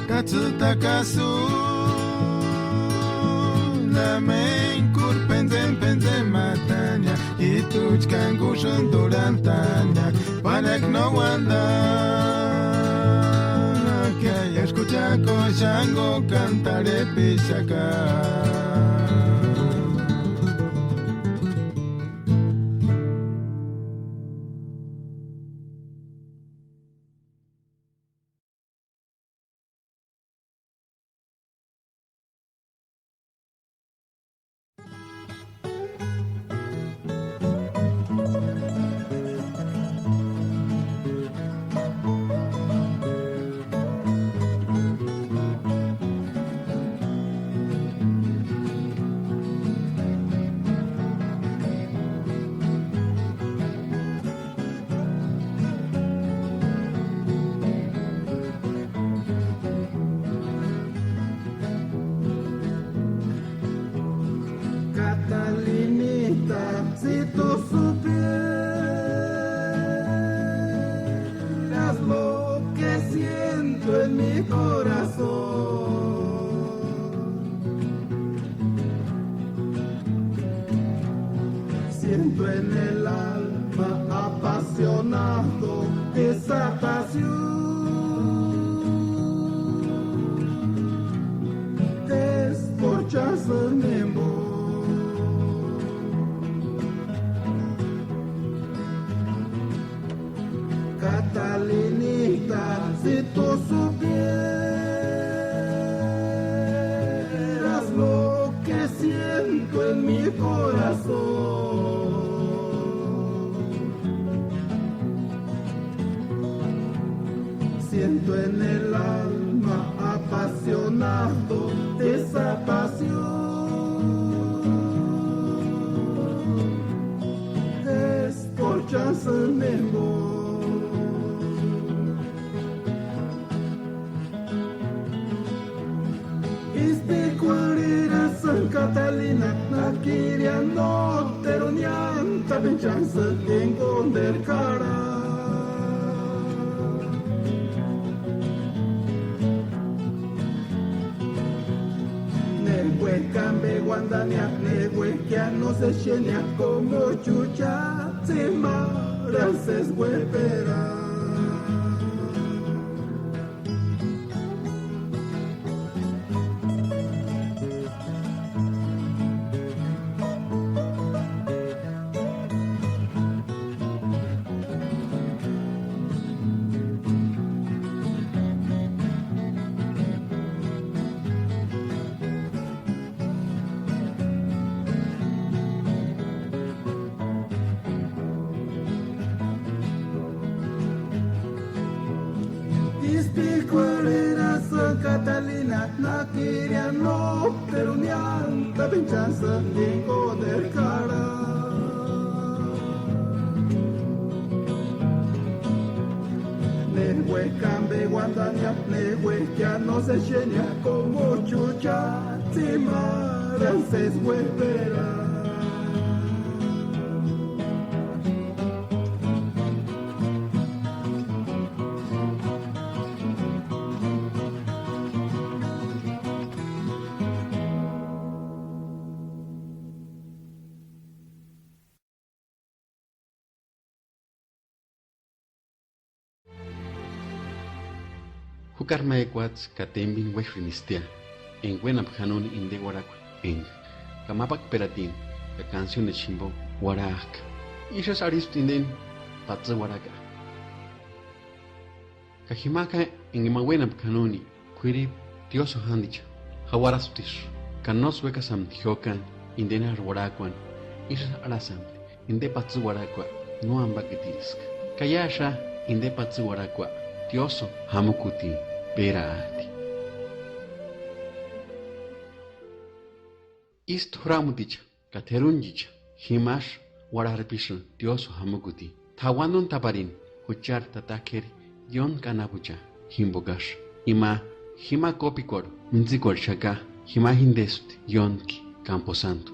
Katsïtakasï úni amempkuri pentsemi pentsemi matania, ituchkani kusïnturhantania, parakua no uandanakia, eskuchak'o xáni kókani tarhepixaka. corazón. Siento en el alma apasionado esa pasión. Es por chance me voy. Catalinita, si tú supieras lo que siento en mi corazón. Siento en el alma apasionado esa pasión. Es por chance me voy. Isti kuarhera San Catalina, nakiriani nóteru niántapichani sï enkonderku jarhani. Nehuekani uandania, nehuekia no sexenia, como chúcha tsimarhani sési uéperani. Isti kuarhera San Catalina, nakiriani nóteru niántapichani sï enkonderku jarhani. Nehuekani uandania, nehuekia no sexenia, como chúcha tsimarhani sési uéperani. Jukari ma ekuats'ï ka tembini uéxunistia enga uénapka janoni inde uarhakua enga ka mapakperatini ka kansionesi jimbo uarhak'a. Ísï arhispti indeni patsï uarhakua. Ka jimajka enga ima uénapka janoni k'uiripu tiósïo jándicha jauarasptisï, ka nósï uékasampti jiokani indeni járhu uarhak'uani. Ísï arhasïnti: Inde patsï uarhakua no ampakitiska, ka iáxä inde patsï uarhakua tiósïo jamukutini péraati. Ístu juramuticha ka t'erunchicha jimasï uarharpisïnti tiósïo jamukutini. T'auanuntaparini juchari tata k'éri ióntki anapucha, jimbokaksï ima jima kópikuarhu mintsikuarhixaka, jima jindespti ióntki kamposantu.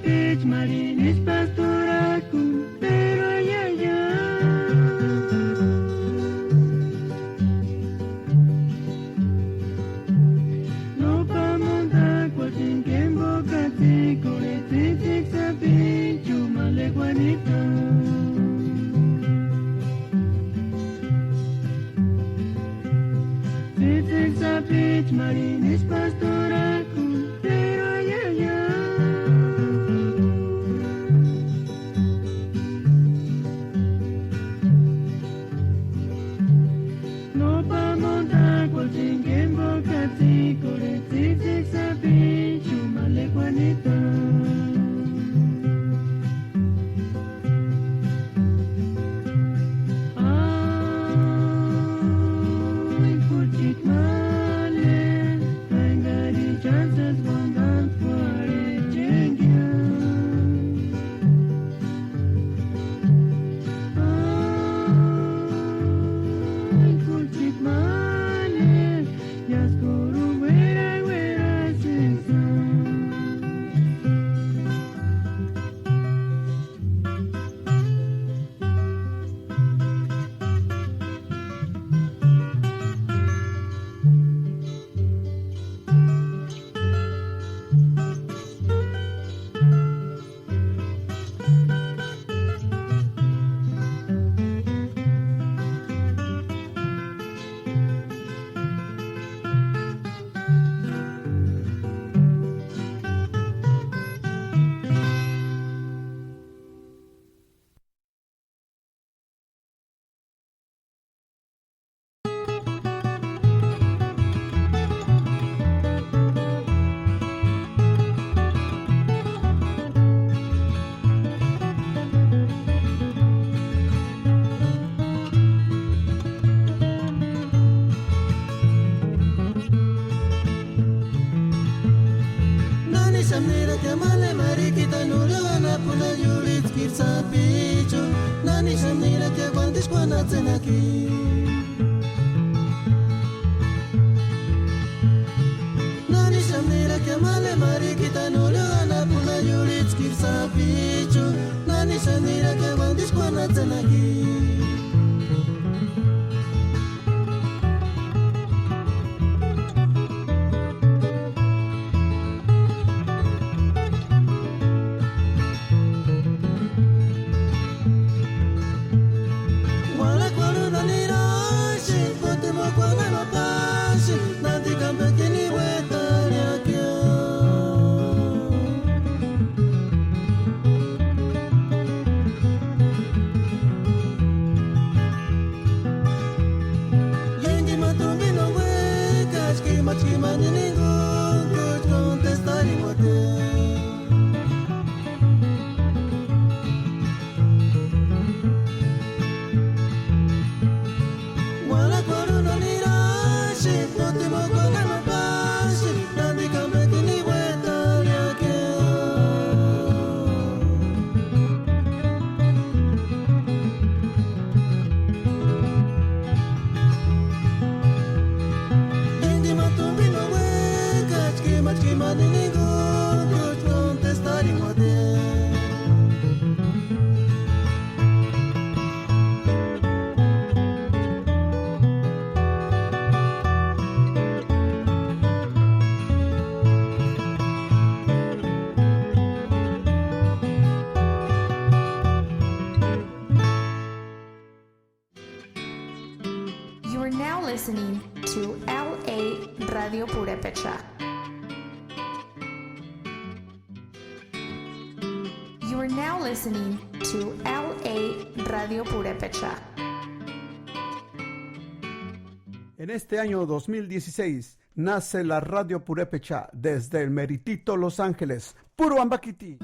Pichmarini pastorak'uni, pero ayaya. No pamontakuatini kémbo ka tsíkorheri, tsîtsïki sapichuni ma lekuanita. Tsîtsïki sapichmarini pastorak'uni, pero ayaya. No pamontakuatini kémbo ka tsíkorheri, tsîtsïki sapichuni ma lekuanita. Ay, juchiti male, engari chántsïsï uantantkuarheri chéngia. Ay, juchiti male, iáskorhuni uera uera sésï. Nani sániraki amale marikitani, urhua anapuni iurhitskiri sapichu. Nani sániraki uantiskuani atsenhaki. Nani sániraki amale marikitani, urhua anapuni iurhitskiri sapichu. Nani sániraki uantiskuani atsenhaki. Uandakuarhu nani nirasïni, kótemu kuandarhu apaxasïni, nántikua ampe k'ini uétarhiakia. Énka ima tumpi no uékaska, imachi imani ningunkucha kontestariuati. Uandakuarhu no nirasïni, kótemu kuandarhu apaxasïni, nántikua ampe k'ini uétarhiakia. Énka ima tumpi no uékaska, imachi imani ningunkucha kontestariuati. You're now listening to L A Radio Purepecha. You're now listening to L A Radio Purepecha. En este año dos mil dieciséis nace la Radio Purepecha desde el Meritito Los Ángeles. Puro ambakiti.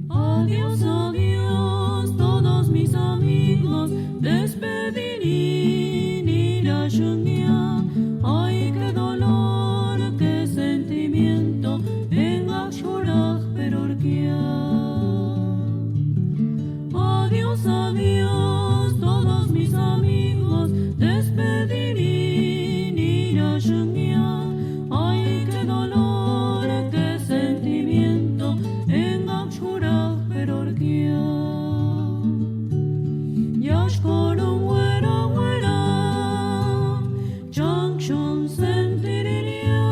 Adiós, adiós, todos mis amigos, despedini nirashungia. Ay, qué dolor, qué sentimiento, engaxuraj perorkia. Adiós, adiós, todos mis amigos, despedini nirashungia. Ay, qué dolor, qué sentimiento, engaxuraj perorkia. Yashkorun uera uera, chankshun sentirinia.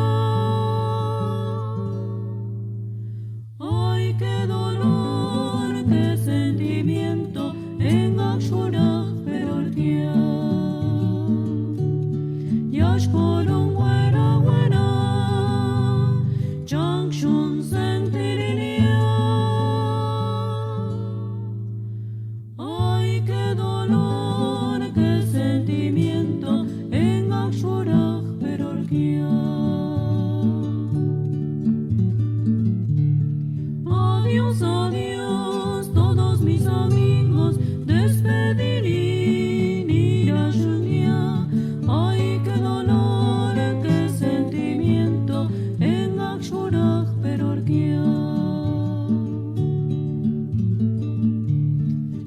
Ay, qué dolor, qué sentimiento, engaxuraj perorkia. Yashkorun uera uera, chankshun sentirinia. Ay, qué dolor, qué sentimiento, engaxuraj perorkia. Adiós, adiós, todos mis amigos, despedini nirashungia. Ay, qué dolor, qué sentimiento, engaxuraj perorkia.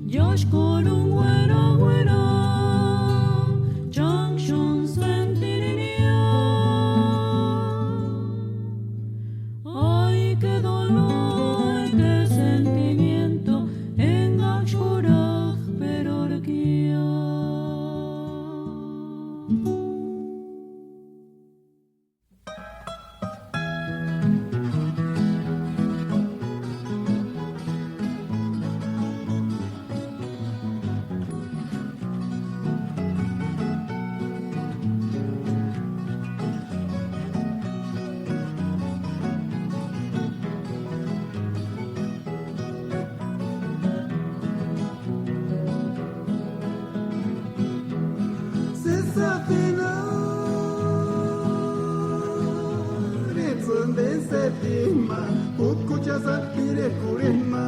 Yashkorun uera uera, chankshun sentirinia. Ay, qué dolor, qué sentimiento, engaxuraj perorkia. Sésate na, ritsïnde sétima, kutkuchasï pirekurhema.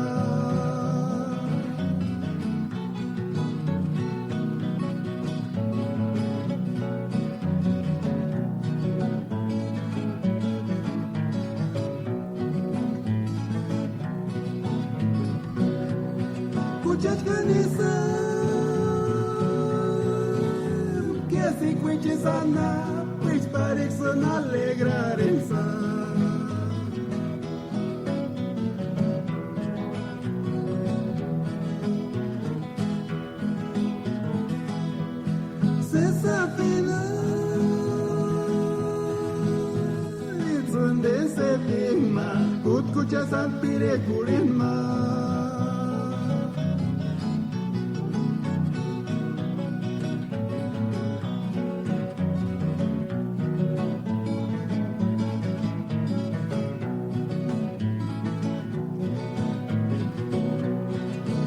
Kuchachkanisa, kiasi kuichisana, pues Pariksïni alegrarensï. Sési sapini, itsïndeni sepini ma, kútkuchasï Santu Pirekua jurhini ma.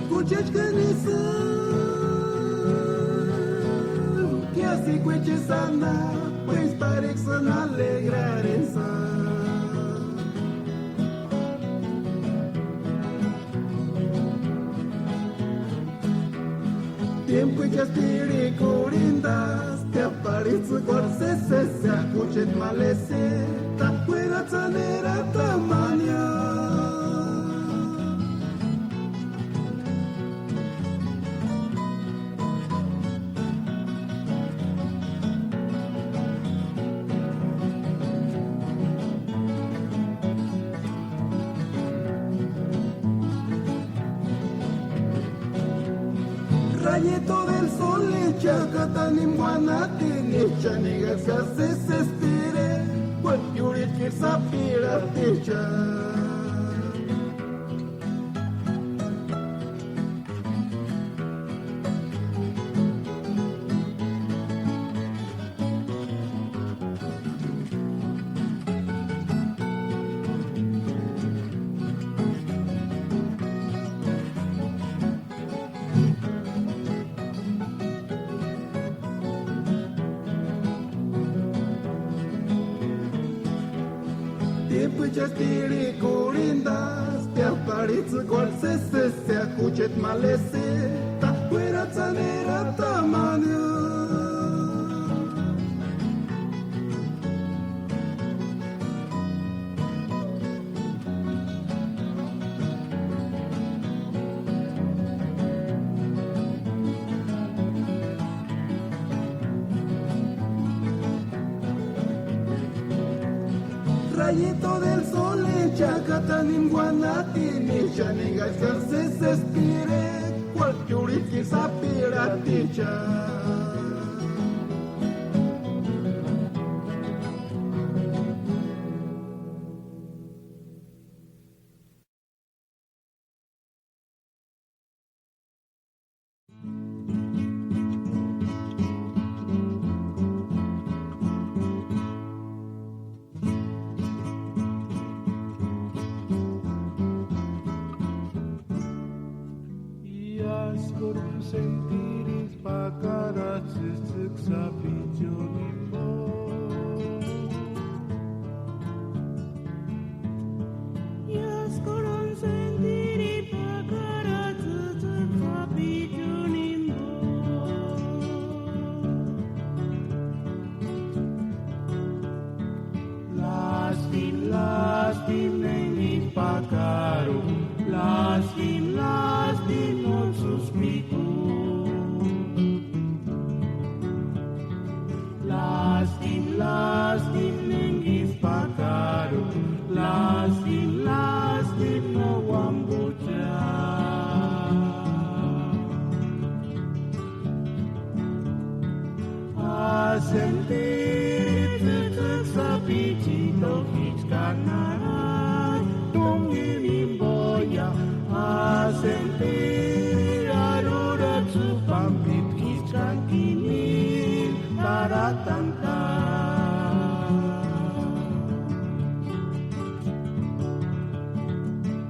Kuchechkani isï, kiasïkuecha isï anapuesï, pariksïni alegrarensï. Tiémpuechasï tirhikurhint'asti, aparhits'ïkuarhu sési sésisï, kucheti malesï, takueratsani eratamania. Rayito del sol, echakatani muanatini, echani gaskasï sésisï pire, kuáti iurhitki sapiraticha. Tiémpuechasï tirhikurhint'asti, aparhits'ïkuarhu sési sésisï, kucheti malesï, takueratsani eratamania. Rayito del sol, echakatani muanatini, echani gaskasï sésisï pire, kuáti iurhitki sapiraticha. Iáskorhu sentirisï pakaratsïtsïku sapichuni jimbo. Iáskorhu sentirisï pakaratsïtsïku sapichuni jimbo. Lástima, lástima enga ísï pakaru, lástima, lástima nóksï úspikua. Lástima, lástima enga ísï pakaru, lástima, lástima no uambucha. Asentiri tsïtsïki sapichini tókichka nana, tumina jimboia. Asentiri arhurhatsï pámpitkichkani, taratanta.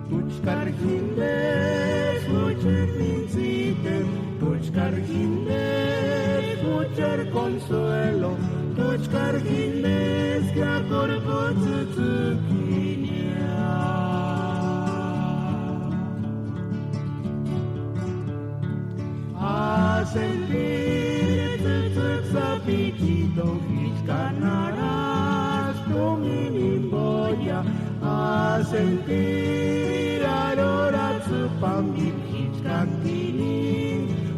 Túchkari jindesï jucheti mintsiteni, túchkari jindesï jucheti consuelo, túchkari jindesï kiákorhekutsïtsïkinia. Asentiri tsïtsïki sapichini tókichka nana, tumina jimboia. Asentiri arhurhatsï pámpitkichkani,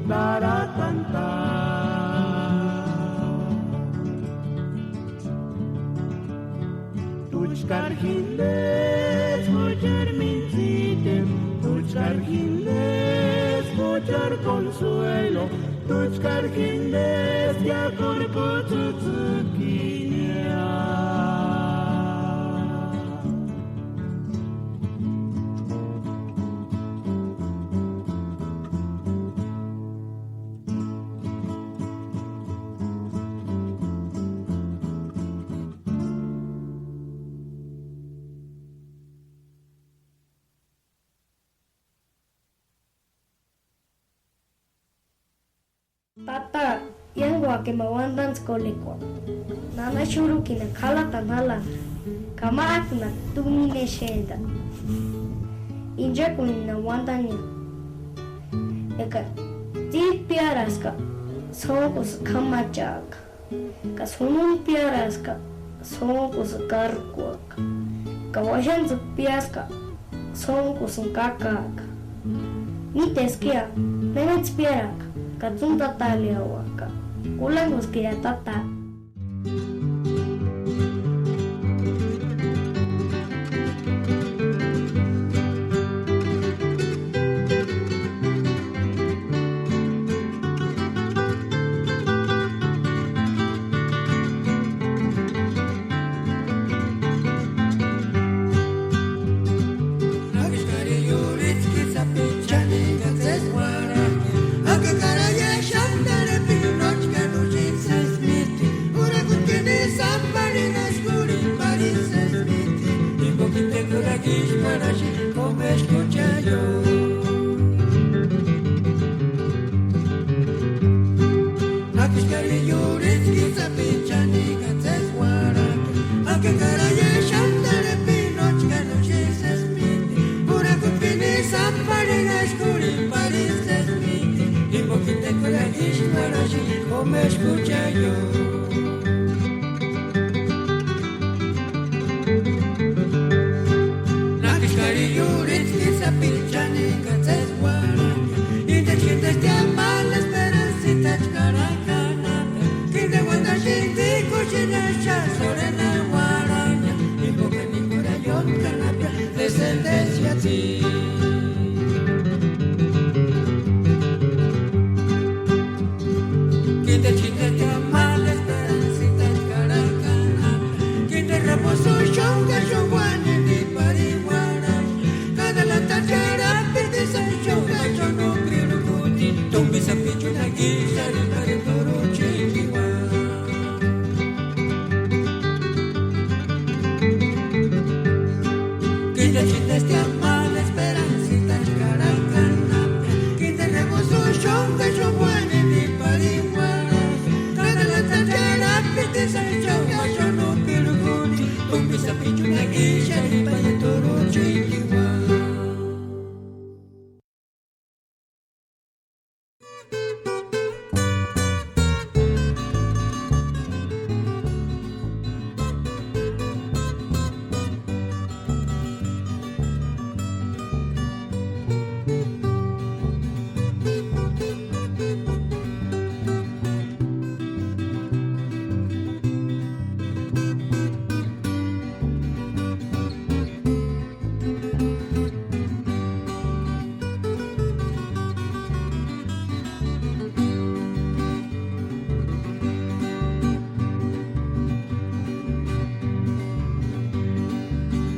taratanta. Tuchkar jindesï juchar mintsiteni, tuchkar jindesï juchar consuelo, tuchkar jindesï ya cuerpo tsïtsïkinia. Tata, iánguaka ima uandantskua kolekua. Nana xurhukini k'alatani jálani, ka mák'unha tumina exentani. Inchakunini uandani, eka tsíntpiaraska, sóntkusï k'amachaaka. Ka sununpiaraska, sóntkusï kárkuaka. Ka uaxantsïkpiaska, sóntkusïni kákaaka. Míteski ya, ménatspiaraka ka tsúntataleauaka. Kurhanguskira tata.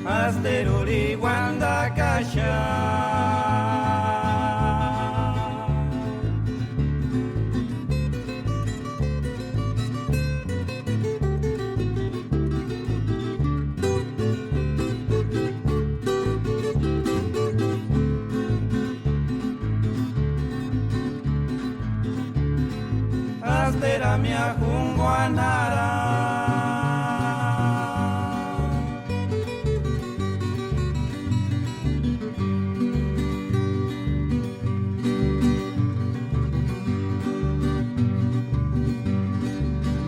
Asterori uandakaxati. Asteramia junguanara.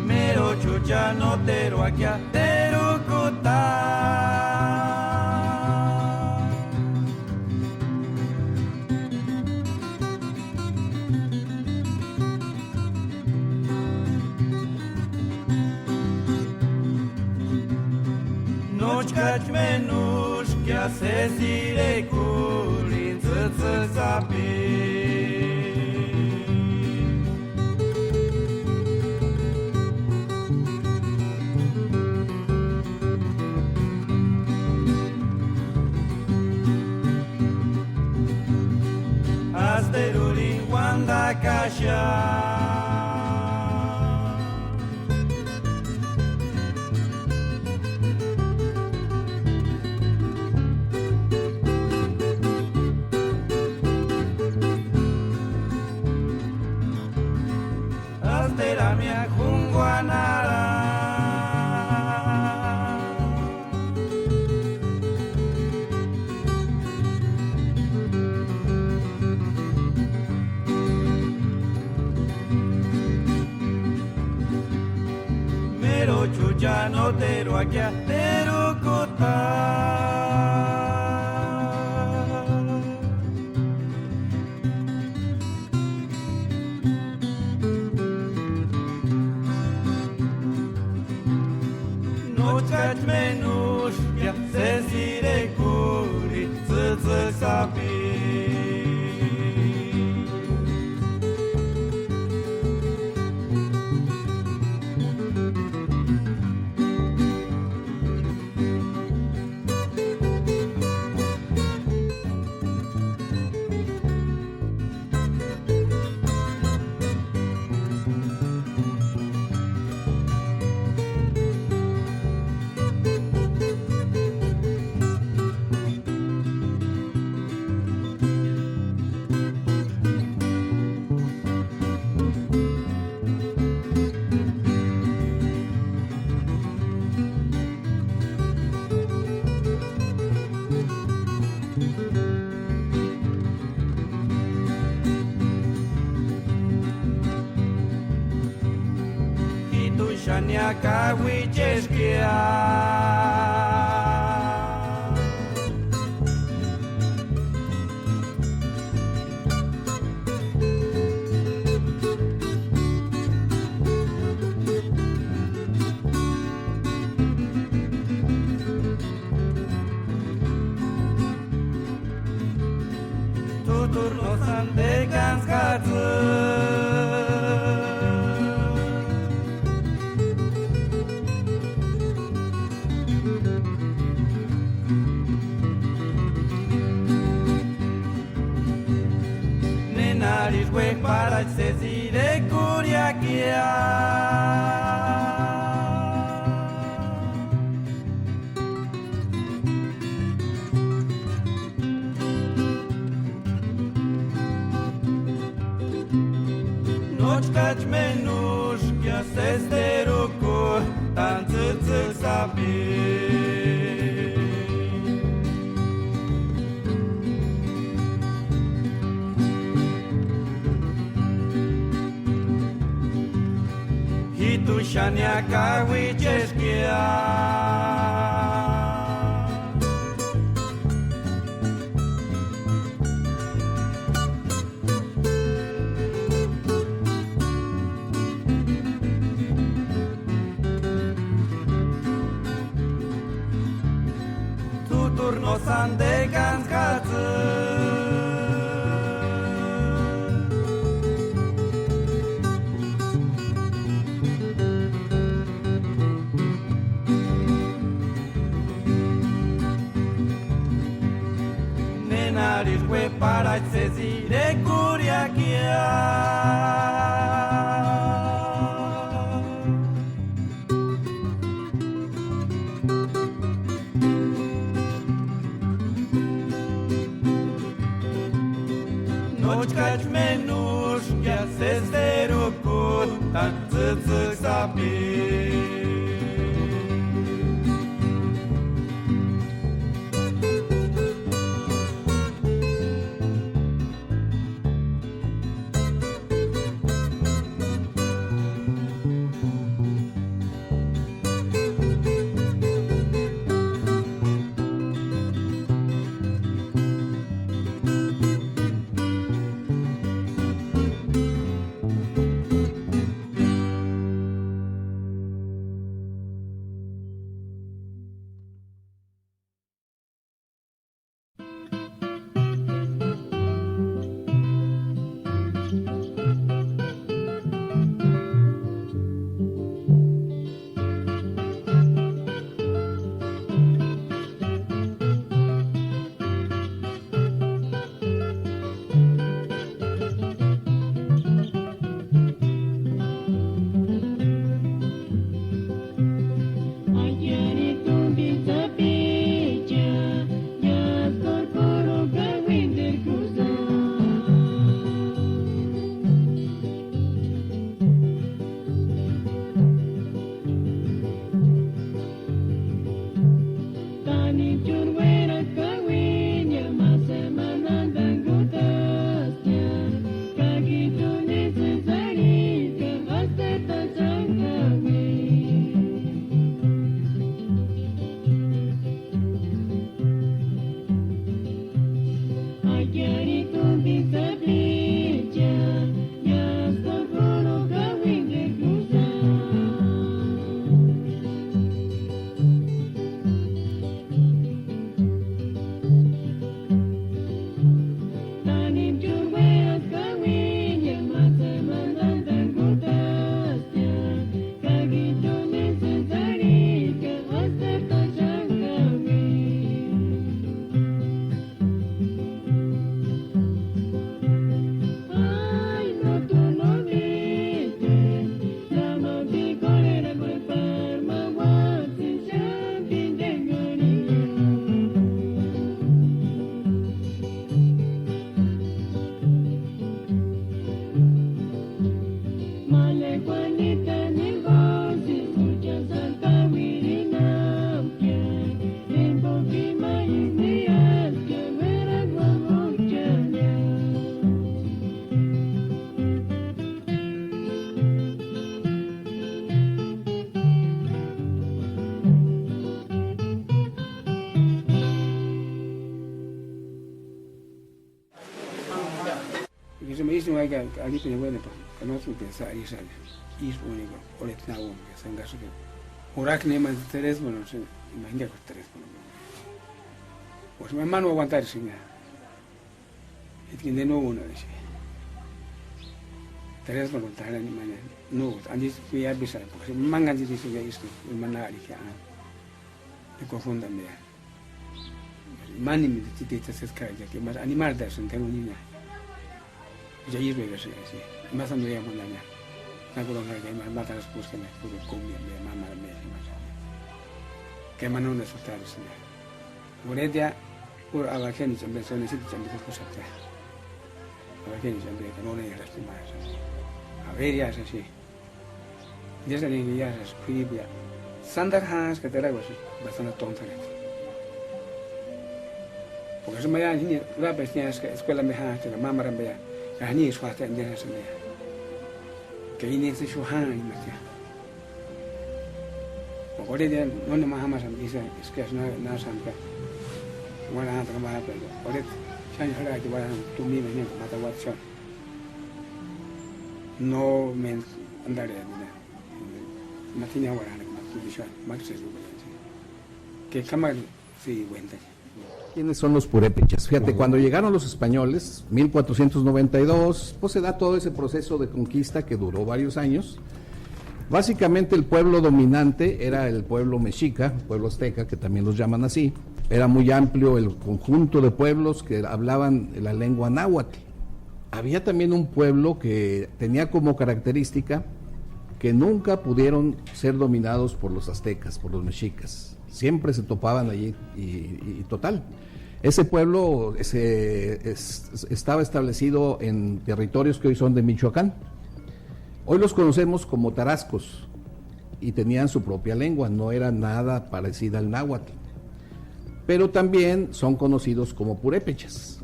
Mero chucha noteru akia terukuta. No Nóchkachi ménuskia sési irekurhini tsïtsïki sapi. Asterurini uandakaxia. Asteramia junguanara. Mérochucha nóteruakia terukuta. Nóchkachi ménuskia sési irekurhini tsïtsïki sapi. Jíjtuni xáni kauicheskia. T'út'urhu no sándekantsï jatsï. Nénarisï uéjparachi sési irekuriakia. Nóchkachi ménuskia sési terukutani tsïtsïki sapi. Jíjtuni xáni kauicheskia. T'út'urhu no sándekantsï jatsï. Nénarisï uéjparachi sési irekuriakia. Nóchkachi ménuskia sési terukutani tsïtsïki sapi. Isï uaika arhipini uénapa, ka nóts'ïkutini sa arhisï, isï úniku, orheta na úni, ka sankaxaka. Urhakni emani teresmanu, imani jingakua teresmanu. Pues imani uantarisïnka, etkini de no únharhixi. Teresmanu tarhani imani, no, antisï piápisïrempka, imani kantsïrisïnka isï, imani arhixia, de confundamia. Imani tsïtitsï sésï k'arhachaka, imani animartasïnti thénguni niña. Ya ísï uékasïnti, imani sáni uéamundaña. Nákuru jánhaka imani ma tánhasï púskani, púrku kúmia, ma, ma, ma, ma, ma. Ka imani nónasï jutarusïnti. Urhetia, púrku abajianicha ampe, sonesiticha ampe kúskuxaptia. Abajianicha ampe, ka nónenharhasti ma. Averiasï axi. Dios aninga iásï k'uiripia. Sántaru jánhaska terakuasï, bastante tóntarhati. Porque suma ya jini urapesti niáska eskuela ampe jánhachani ka mámaru ampe ya, ka janisï juájti entenhasïnti ya. Ka ini itsï xu jánhani imatia. Porque orheta nónema jámasïnti isï, eska na, na sámka. Uarhantaka ma pero orheta xáni jarhati uarhanta tumina jini ma tauati xáni. No me andarheni. Matini aguarani, maturisha, maxi. Que cama, sí, cuenta. ¿Quiénes son los purépechas? Fíjate, cuando llegaron los españoles, mil cuatrocientos noventa y dos, pues se da todo ese proceso de conquista que duró varios años. Básicamente el pueblo dominante era el pueblo mexica, pueblo azteca, que también los llaman así. Era muy amplio el conjunto de pueblos que hablaban la lengua náhuatl. Había también un pueblo que tenía como característica que nunca pudieron ser dominados por los aztecas, por los mexicas. Siempre se topaban allí y, y- y total. Ese pueblo se- es- estaba establecido en territorios que hoy son de Michoacán. Hoy los conocemos como tarascos y tenían su propia lengua, no era nada parecida al náhuatl. Pero también son conocidos como purépechas.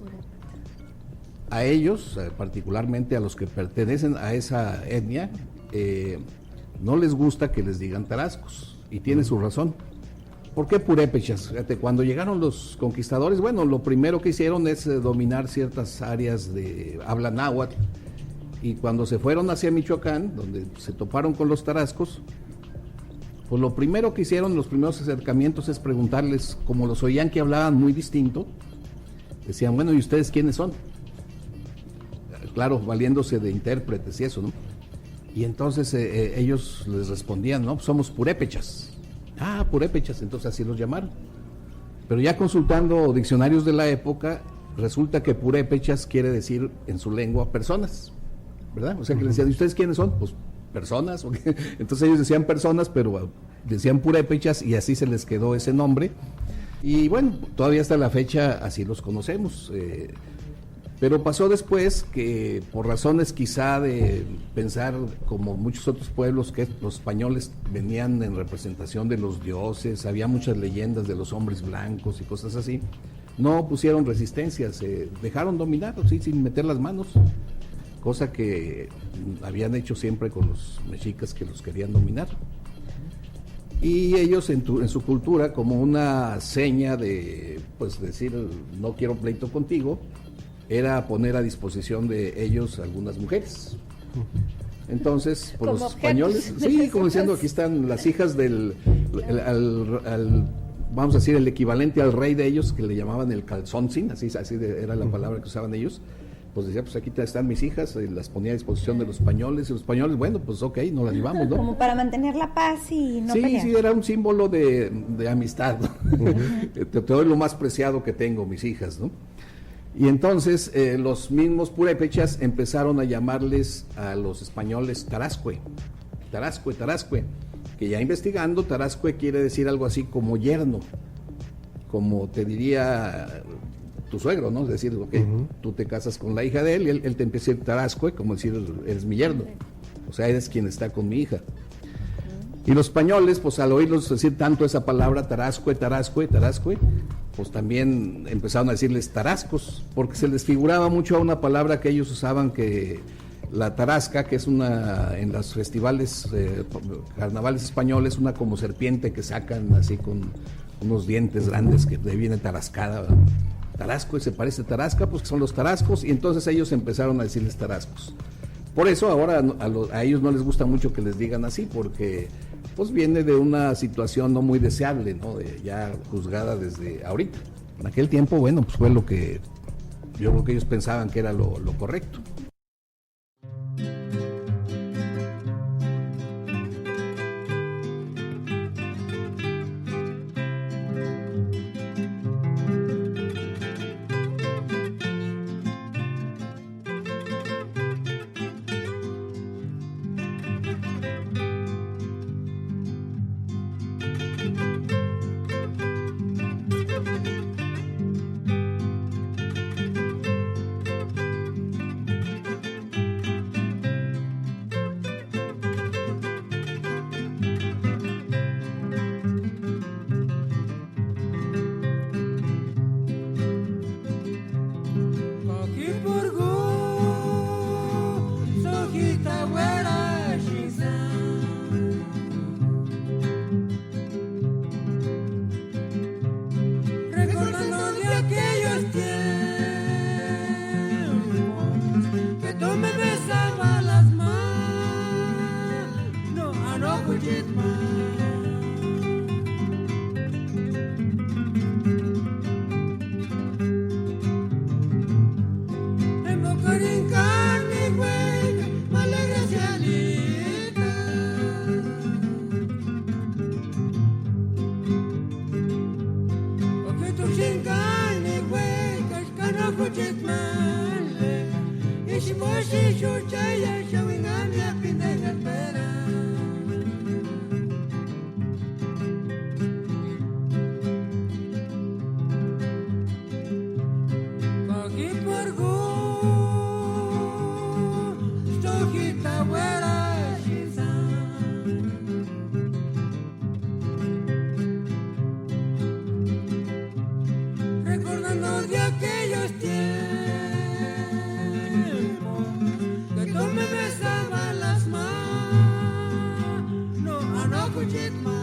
A ellos, eh, particularmente a los que pertenecen a esa etnia, eh, no les gusta que les digan tarascos, y tiene su razón. ¿Por qué purépechas? Fíjate, cuando llegaron los conquistadores, bueno, lo primero que hicieron es eh, dominar ciertas áreas de habla náhuatl, y cuando se fueron hacia Michoacán, donde se toparon con los tarascos, pues lo primero que hicieron, los primeros acercamientos, es preguntarles, como los oían que hablaban muy distinto, decían: "Bueno, ¿y ustedes quiénes son?". Claro, valiéndose de intérpretes y eso, ¿no? Y entonces eh, eh, ellos les respondían: "No, pues somos purépechas". "Ah, purépechas", entonces así los llamaron. Pero ya consultando diccionarios de la época, resulta que purépechas quiere decir en su lengua personas, ¿verdad? O sea que les decían: "¿Y ustedes quiénes son?". "Pues personas". Entonces ellos decían personas, pero decían purépechas y así se les quedó ese nombre. Y bueno, todavía hasta la fecha así los conocemos. Eh, pero pasó después que por razones quizá de pensar, como muchos otros pueblos, que los españoles venían en representación de los dioses, había muchas leyendas de los hombres blancos y cosas así, no pusieron resistencia, se dejaron dominar, sí, sin meter las manos, cosa que habían hecho siempre con los mexicas que los querían dominar. Y ellos en, tu- en su cultura, como una seña de, pues, decir: "No quiero pleito contigo", era poner a disposición de ellos algunas mujeres. Entonces, por los españoles, sí, como diciendo: "Aquí están las hijas del, el- al- al- vamos a decir, el equivalente al rey de ellos, que le llamaban el calzón", así, así de- era la palabra que usaban ellos. Pues decía: "Pues aquí están mis hijas", y las ponía a disposición de los españoles, y los españoles: "Bueno, pues ok, nos las llevamos, ¿no?". Como para mantener la paz y no Sí, pelear. Sí, era un símbolo de, de amistad. Te, te doy lo más preciado que tengo, mis hijas, ¿no? Y entonces eh, los mismos purépechas empezaron a llamarles a los españoles tarascue, tarascue, tarascue, que ya investigando, tarascue quiere decir algo así como yerno, como te diría tu suegro, ¿no? Es decir, ok, tú te casas con la hija de él y él, él te empieza a decir tarascue, como decir: "Eres mi yerno". O sea, eres quien está con mi hija. Y los españoles, pues al oírlos decir tanto esa palabra, tarascue, tarascue, tarascue, pues también empezaron a decirles tarascos, porque se les figuraba mucho a una palabra que ellos usaban, que la tarasca, que es una, en los festivales, eh, carnavales españoles, una como serpiente que sacan así con unos dientes grandes, que de ahí viene tarascada, ¿verdad? Tarasco, se parece a Tarasca, pues que son los tarascos, y entonces ellos empezaron a decirles tarascos. Por eso ahora a, lo- a ellos no les gusta mucho que les digan así, porque pues viene de una situación no muy deseable, ¿no? De- ya juzgada desde ahorita. En aquel tiempo, bueno, pues fue lo que yo creo que ellos pensaban que era lo, lo correcto. Kaki purgu, sojita ueraxinsa. Recordando de aquellos tiempos que tú me besabas las manos, no, a no, kuchitma. Emokarinkarni güey, mala gracialita. Okitu shinkarni güey, kashkana kuchitmale. Ishimoshi shuchaya, shawingami apindenga pera. Kaki purgu, stojita ueraxinsa. Recordando de aquellos tiempos que tú me besabas las manos, a no, kuchitma.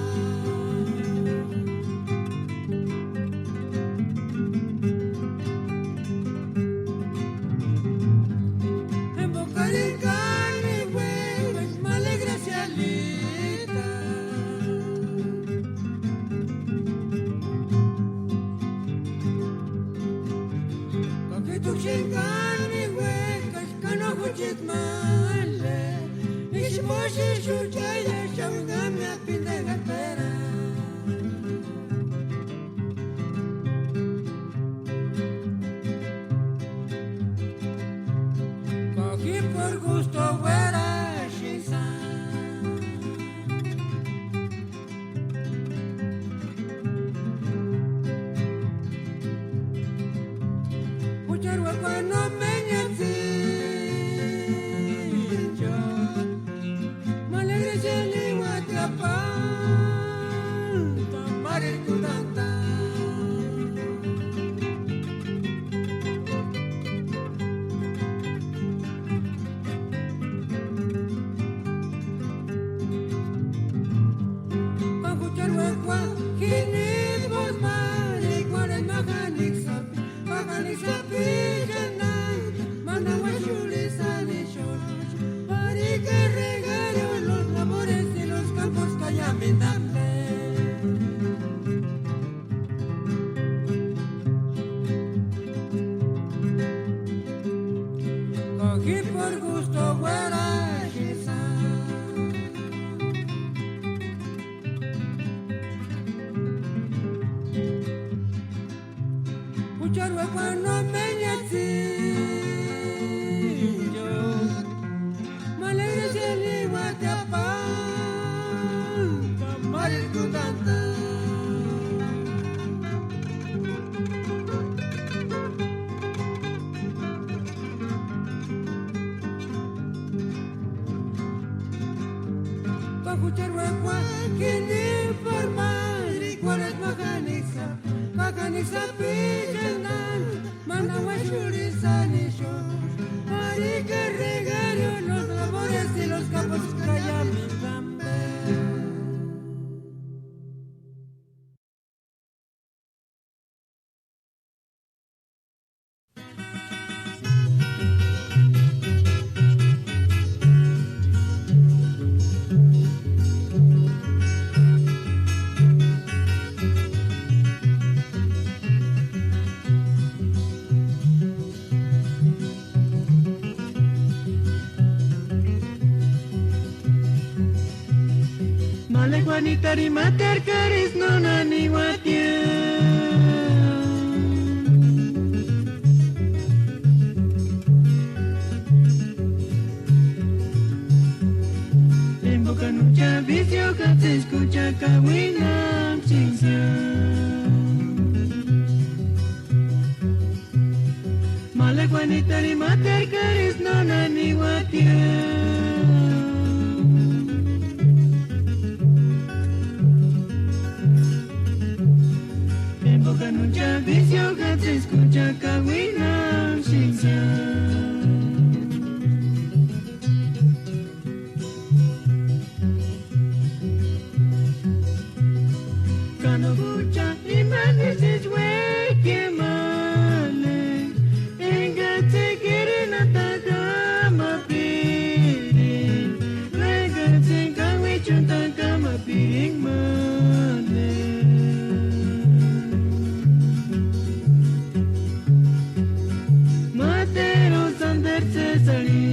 Emokarinkarni güey, mala gracialita. Kaki tukshinkarni güey, kashkana kuchitmale. Ishimoshi shuchaya, shawingami apindenga pera. Kaki por gusto ueraxinsa. Juchari uekua no ménhetsinchoni. Mala iglesiani uátia pánta, marikudanta. Ka juchari uekua jini, Dios marikuarheni ma janiksapi, ma janiksapichani nánti, ma na uexurhisani ixurhu. Parike regario los labores y los campos k'ayamintani. Ka ji por gusto ueraxinsa. Juchari uekua no ménhetsinchoni. Mala iglesiani uátia pánta, marikudanta. Ka juchari uekua jini, por marikuarheni ma janiksapi, ma janiksapichani nánti, ma na uexurhisani ixurhu. Parike regario los labores y los campos k'ayamintani. Nitari máteru kárisï nónani uatia. Emboka nucha vísio jatsïskucha kauinhanksïnksïa. Malekua nitari máteru kárisï nónani uatia. Emboka nucha vísio jatsïskucha kauinhanksïnksïa. Ka nóksï cha imani isï uékemale, engatsï kirinhataka ma piri, engatsï kauichunhataka ma pirimale. Máteru sánderu Césari.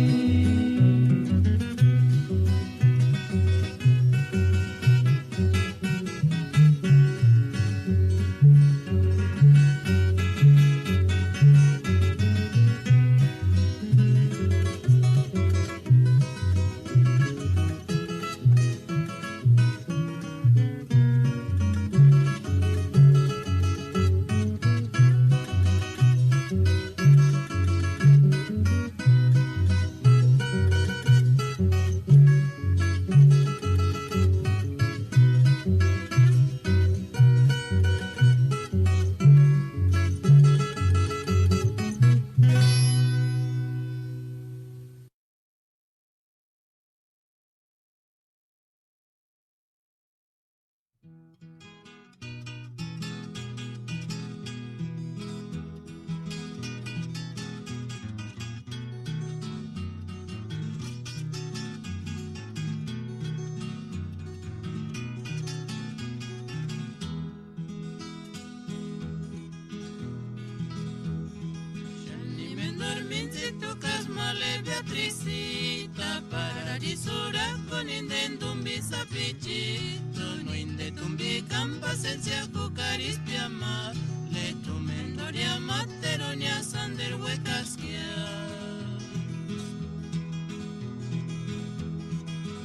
Xáni méndu arhintsï tu kásï ma Beatrizita, pararisi urhakuni inteni tumbi sapichitu, no inte tumbikani pasensia jukarispia ma, le tu ménduria máteruni sánderu uekaskia.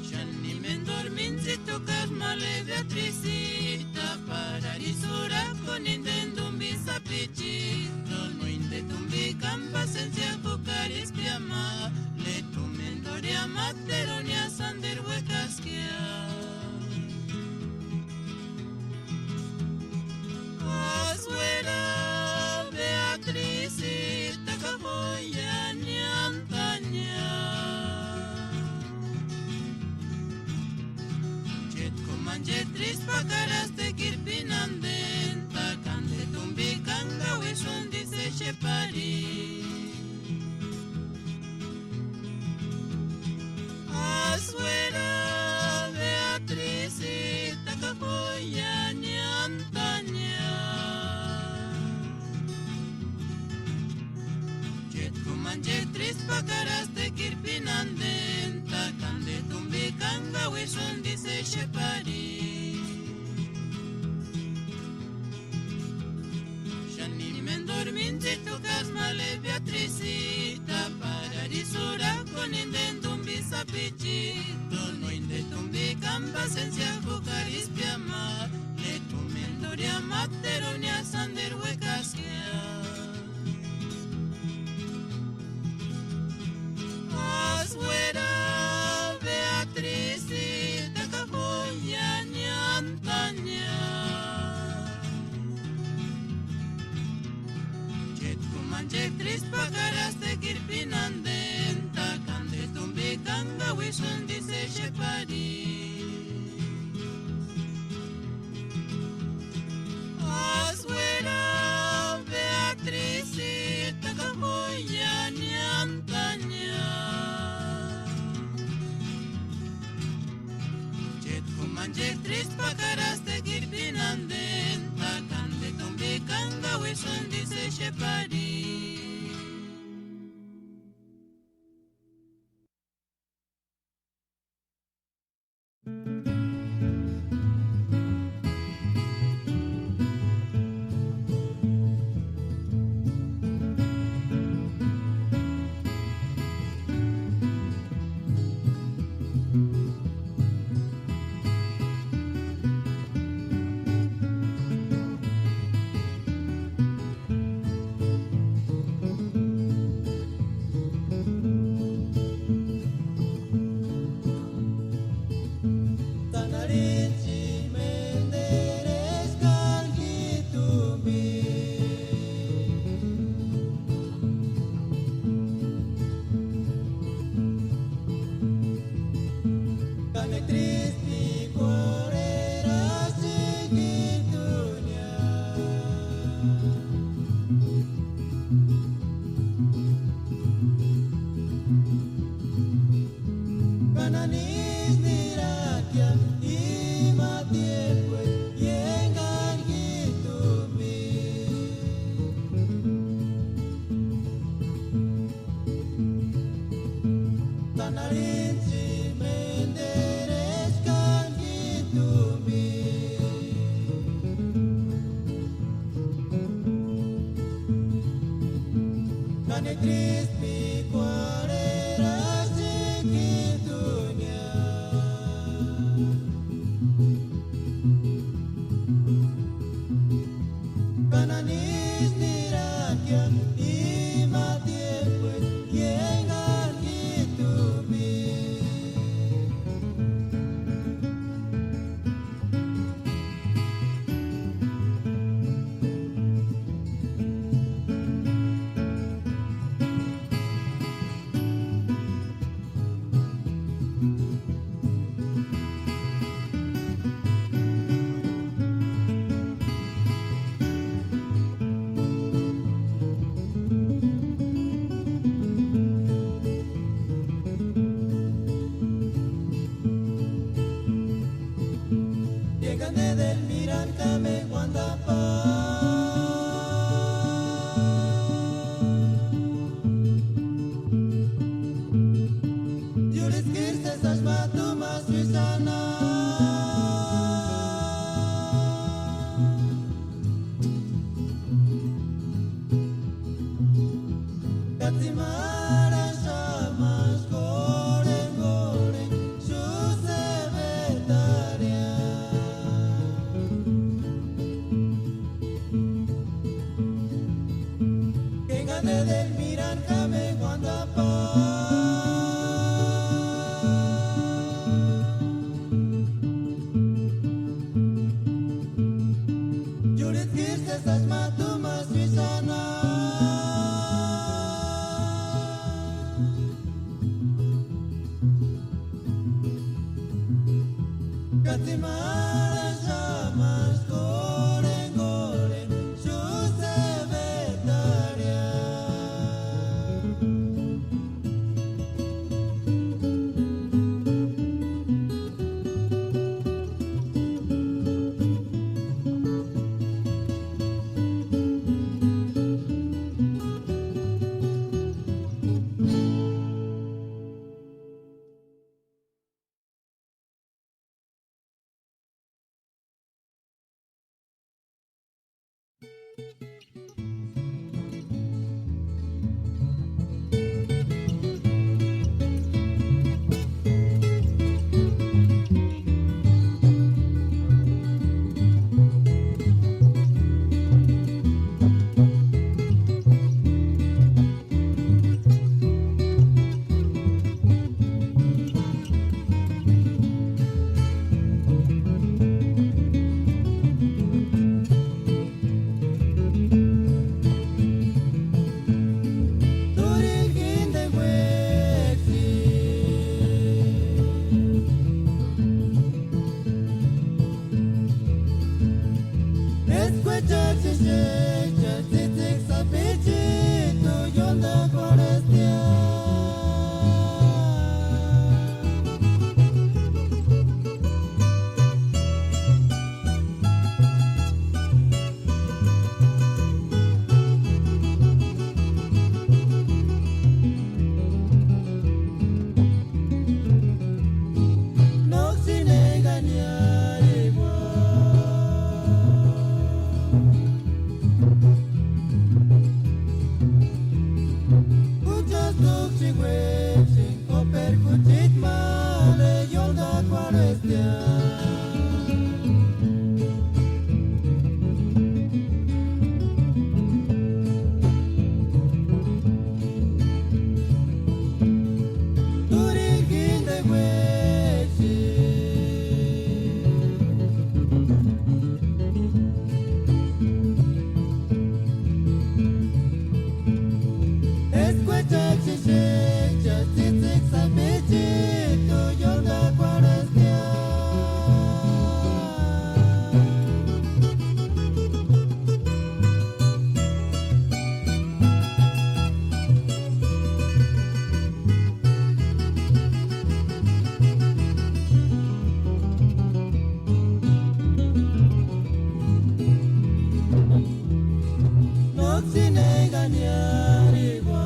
Xáni méndu arhintsï tu kásï ma Beatrizita, pararisi urhakuni inteni tumbi sapichitu, no inte tumbikani pasensia jukarispia ma, le tu ménduria máteruni sánderu uekaskia. Asuera Beatrizita ka joyani antania. Chéti k'umanchekristi pakarasti kirpini antenta, ka inte tumbikani kauisïntisï exepari. Asuera Beatrizita ka joyani antania. Chéti k'umanchekristi pakarasti kirpini antenta, ka inte tumbikani kauisïntisï exepari. Xáni méndu arhintsï tu kásï ma Beatrizita, pararisi urhakuni inteni tumbi sapichitu, no inte tumbikani pasensia jukarispia ma, le tu ménduria máteruni sánderu uekaskia. Asuera Beatrizita ka joyani antania. Chéti k'umanchekristi pakarasti kirpini antenta, ka inte tumbikani kauisïntisï exepari. Asuera Beatrizita ka joyani antania. Chéti k'umanchekristi pakarasti kirpini antenta, ka inte tumbikani kauisïntisï exepari. Crispikuarheraxek'ituña. Ka nánisï nirakia ima tiémpueni engantk'itumi. Tiekani Edelmirani ka méni uantapaa. Iurheskiri sési axu ma tu ma suísanha. Ka tsimarhaxamaxku jurhengorhe xúsevetaria. Ka enga Edelmirani ka méni uantapaa. Iurheskiri sési axu ma tu ma suísanha. Ka tsimarhaxamaxku jurhengorhe xúsevetaria. Turini jínde uéksï. Eskuechaksï execha tsïtsïki sapichitu ióndakuarhestia. Nóksïni enga niárigua. Juchasï nóksïni uéksïni, kóperi juchiti ma ale ióndakuarhestia. Turini jínde uéksï. Eskuechaksï execha tsïtsïki sapichitu ióndakuarhestia. Nóksïni enga niárigua.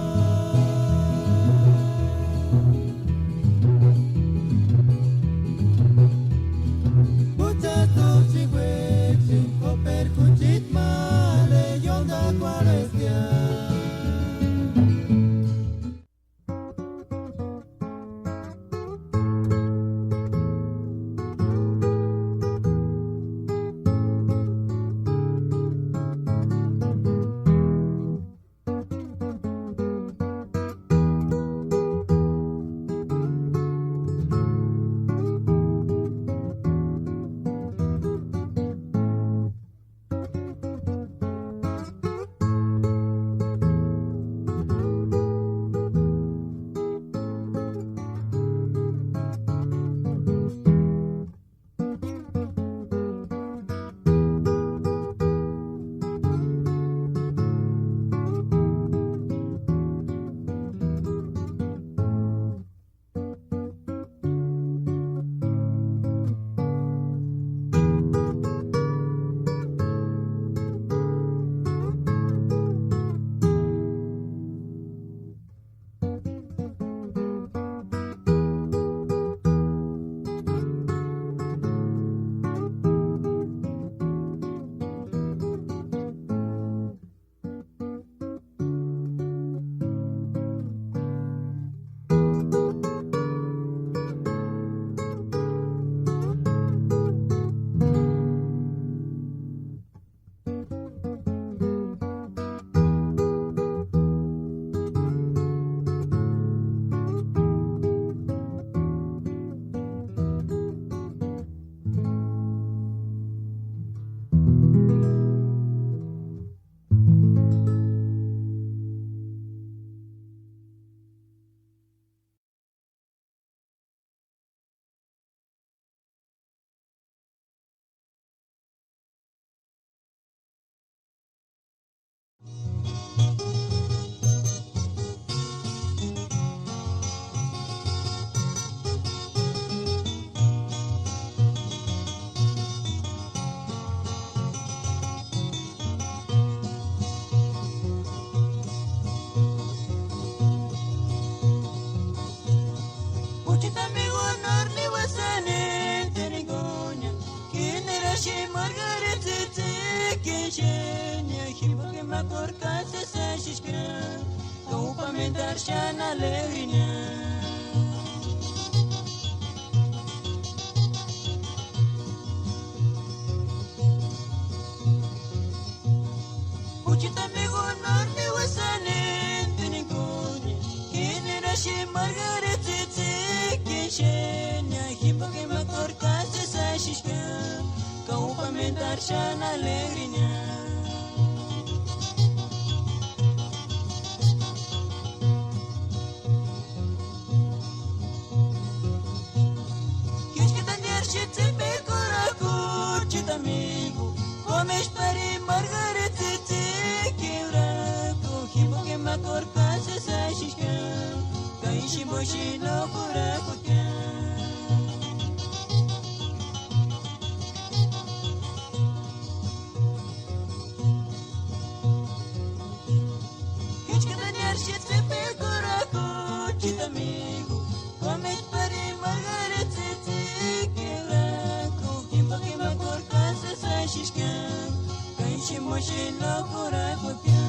Juchasï nóksïni uéksïni, kóperi juchiti ma ale ióndakuarhestia. Akorka sesi axixka, ka upamentarhu xáni alegrinia. Jucheti amigu nóri niuasïni entenikuti, géneraxeni margaritsïtsïki exenia, jimboka ima akorka sesi axixka, ka upamentarhu xáni alegrinia. Jucheti taniarhu tsïtsïki p'ikurak'u, jucheti amigu, kómexparini margaritsïtsïki euraku, jimboka ima akorka sesi axixka, ka ísï jimbo xéni no jurakutia. Jucheti taniarhu tsîtsïki p'ikurak'u, jucheti amigu, kómexparini margaritsïtsïki euraku, jimboka ima akorka sesi axixka, ka ísï jimbo xéni no jurakutia.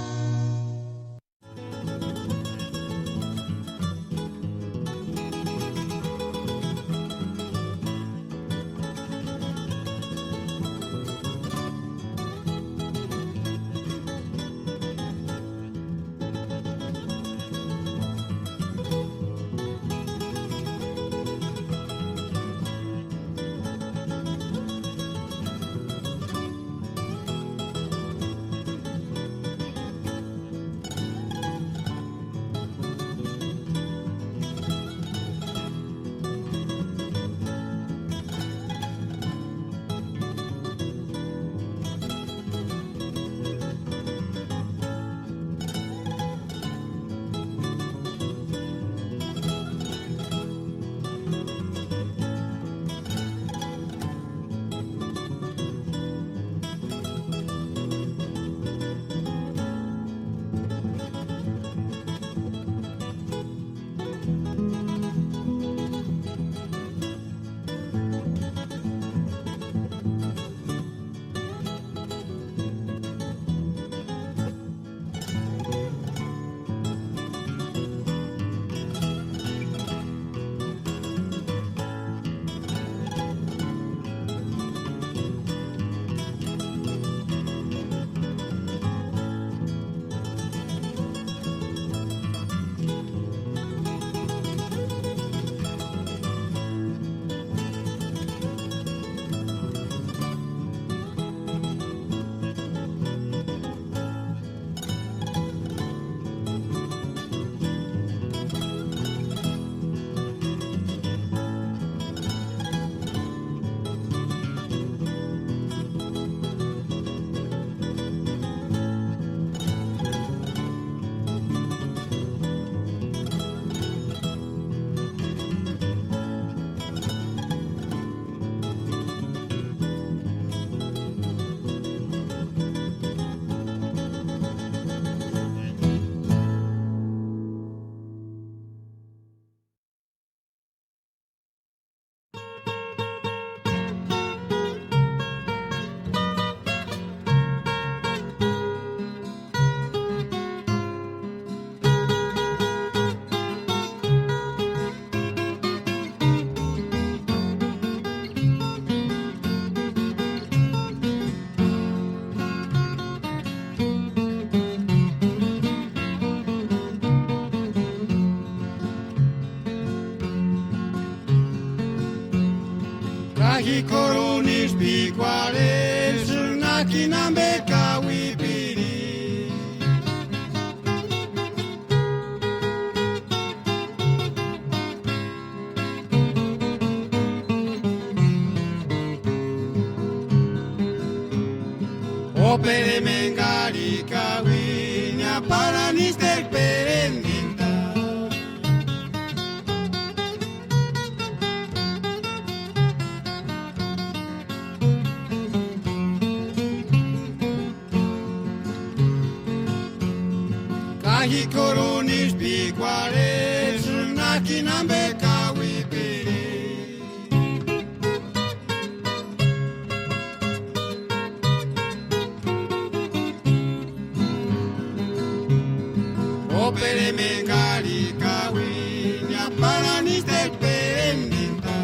Ka ji k'urhunhespti kuarhesïnhakini ambe kauipiri. Ópera emengu arhika uíni aparani ístekua perendint'a'u. Ka ji k'urhunhespti kuarhesïnhakini ambe kauipiri. Pereme engarhikauini aparani ísï perendenta.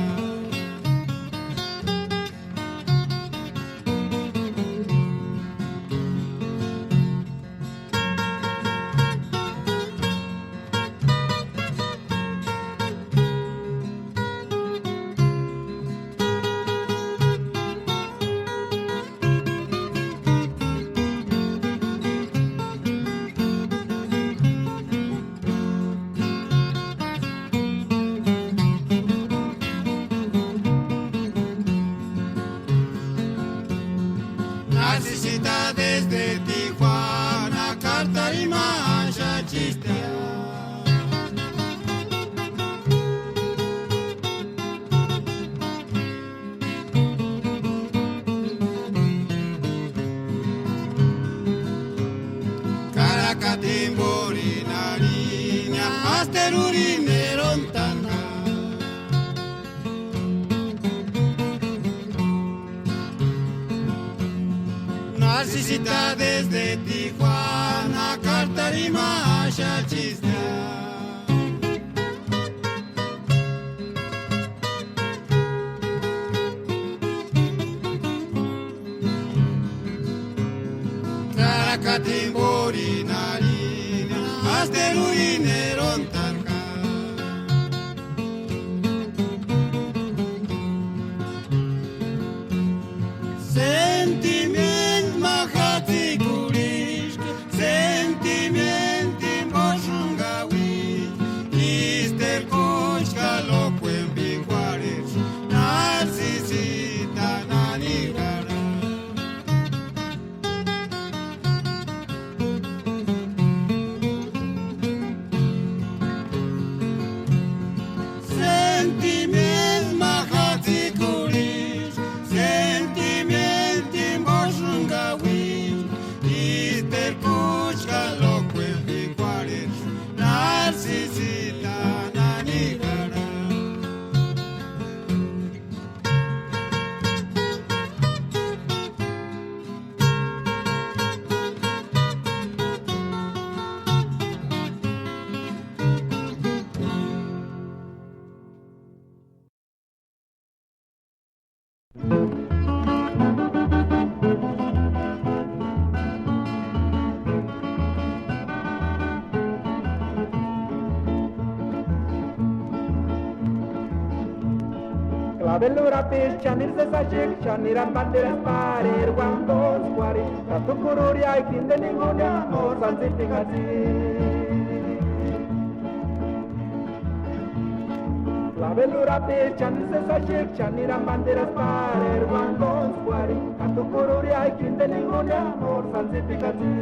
Narcisista desde Tijuana, Cartarima, Xachistea. Caracas timborini arhinia, asterurini erontani. Narcisista desde Tijuana, Cartarima, Xachistea. Caracas timborini arhinia, asterurini erontani. Sentimientu ma jatsikurhiska, sentimientu jimbo xunga uísti, ísteru kúchi ka lokueni p'ikuarhesï, narcisista nani jarha. Sentimientu ma jatsikurhiska, sentimientu jimbo xunga uísti, ísteru kúchi ka lokueni p'ikuarhesï, narcisista nani jarha. Clavel urapiti xaniri sési axika, xaniri ambandirasti párerua andontskuarhini, ka t'u kurhuria, ai tinteni jinguni amorhu santsipikatsi. Clavel urapiti xaniri sési axika, xaniri ambandirasti párerua andontskuarhini, ka t'u kurhuria, ai tinteni jinguni amorhu santsipikatsi.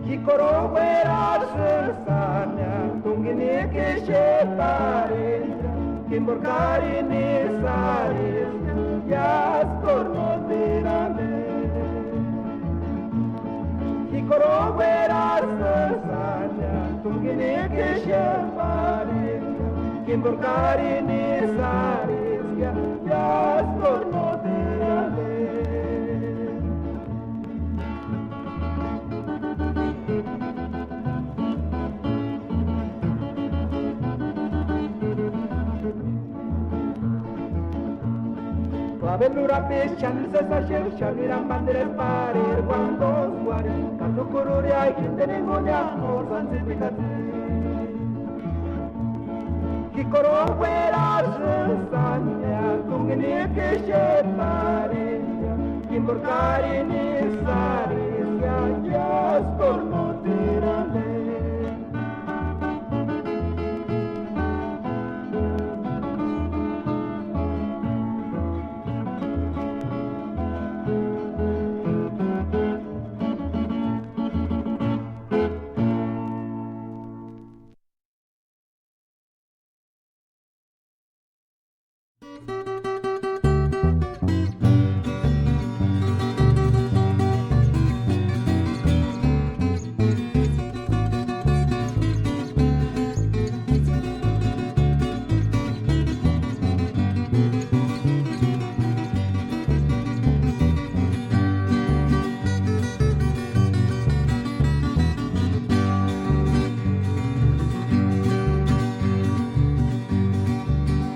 Ji korhouerasïsania, t'úngini ísï exep'arhesïnga, jimporku arini sáriska, iásï korhontirani. Ji korhouerasïsania, t'úngini ísï exep'arhesïnga, jimporku arini sáriska, iásï korhontirani. Clavel urapiti xaniri sési axika, xaniri ambandirasti párerua andontskuarhini, ka t'u kurhuria, ai tinteni jinguni amorhu santsipikatsi. Ji korhouerasïsania, t'úngini ísï exep'arhesïnga, jimporku arini sáriska, iásï korhontirani.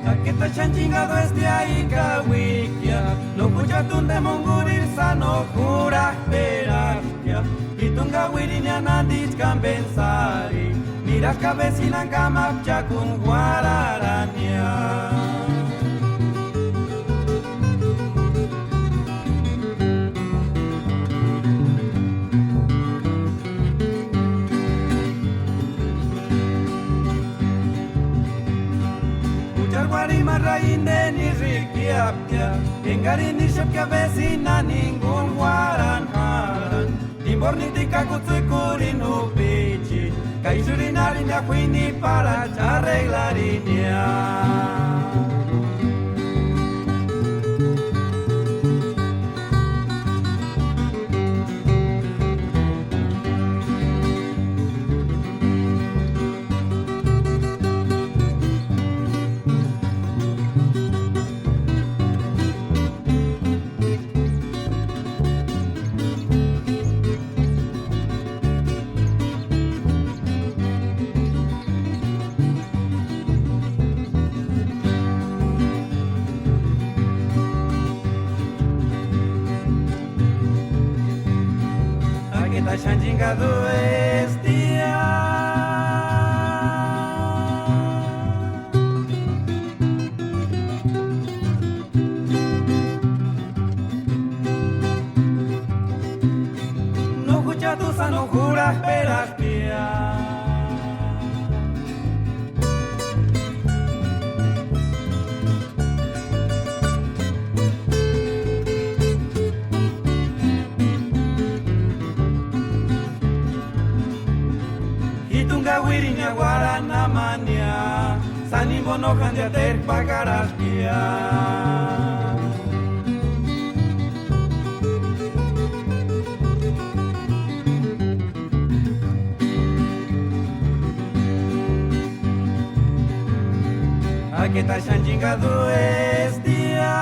Ka k'étani xáni chingadu eskua ikauikia, no juchati úni demongurhiri sáni no jurhajperaskia. Jít'uni kauirinia nanticha kampeni sári, niraxka vésïnani kamapchakuni uarharania. Juchari uarhimani raini teni irikpiapkia, enkarini ixapkia vésïnani jinkuni uarhani jarhani. Jimporhu nitixaka kutsïkurini jupichi, ka ixurhini arhini k'uini parhachi arheglarinia. Aketa xáni chingadu estia. No juchati úsï no jurhajperaspia. Jít'uni kauirinia uarhani amania, sáni jimpo no jántiani térhu pakaraspkia. Aketa xáni chingadu estia.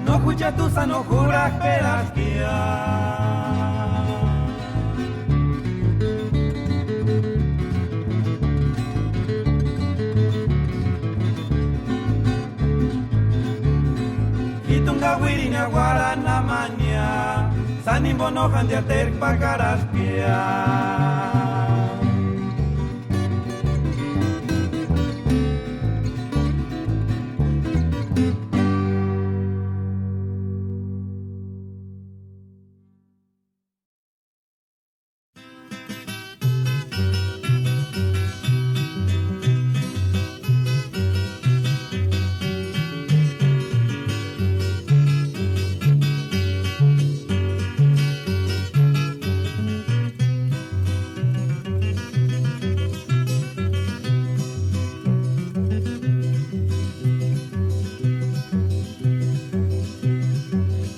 No juchati úsï no jurhajperaspia. Jít'uni kauirinia uarhani amania, sáni jimpo no jántiani térhu pakaraspia.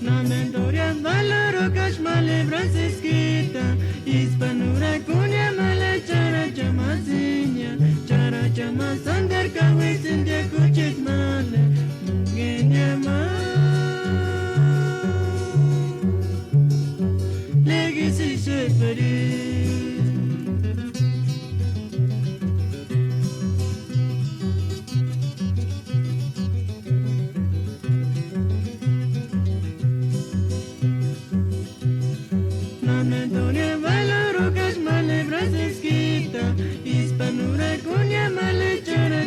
Namentoria valorokash male Francisquita, ispanura kunia male characha masiña, characha masanderka wisindia kuchit male, mungenia ma. Legisi seperi. Namentoria valorokash male Francisquita, ispanura kunia male chara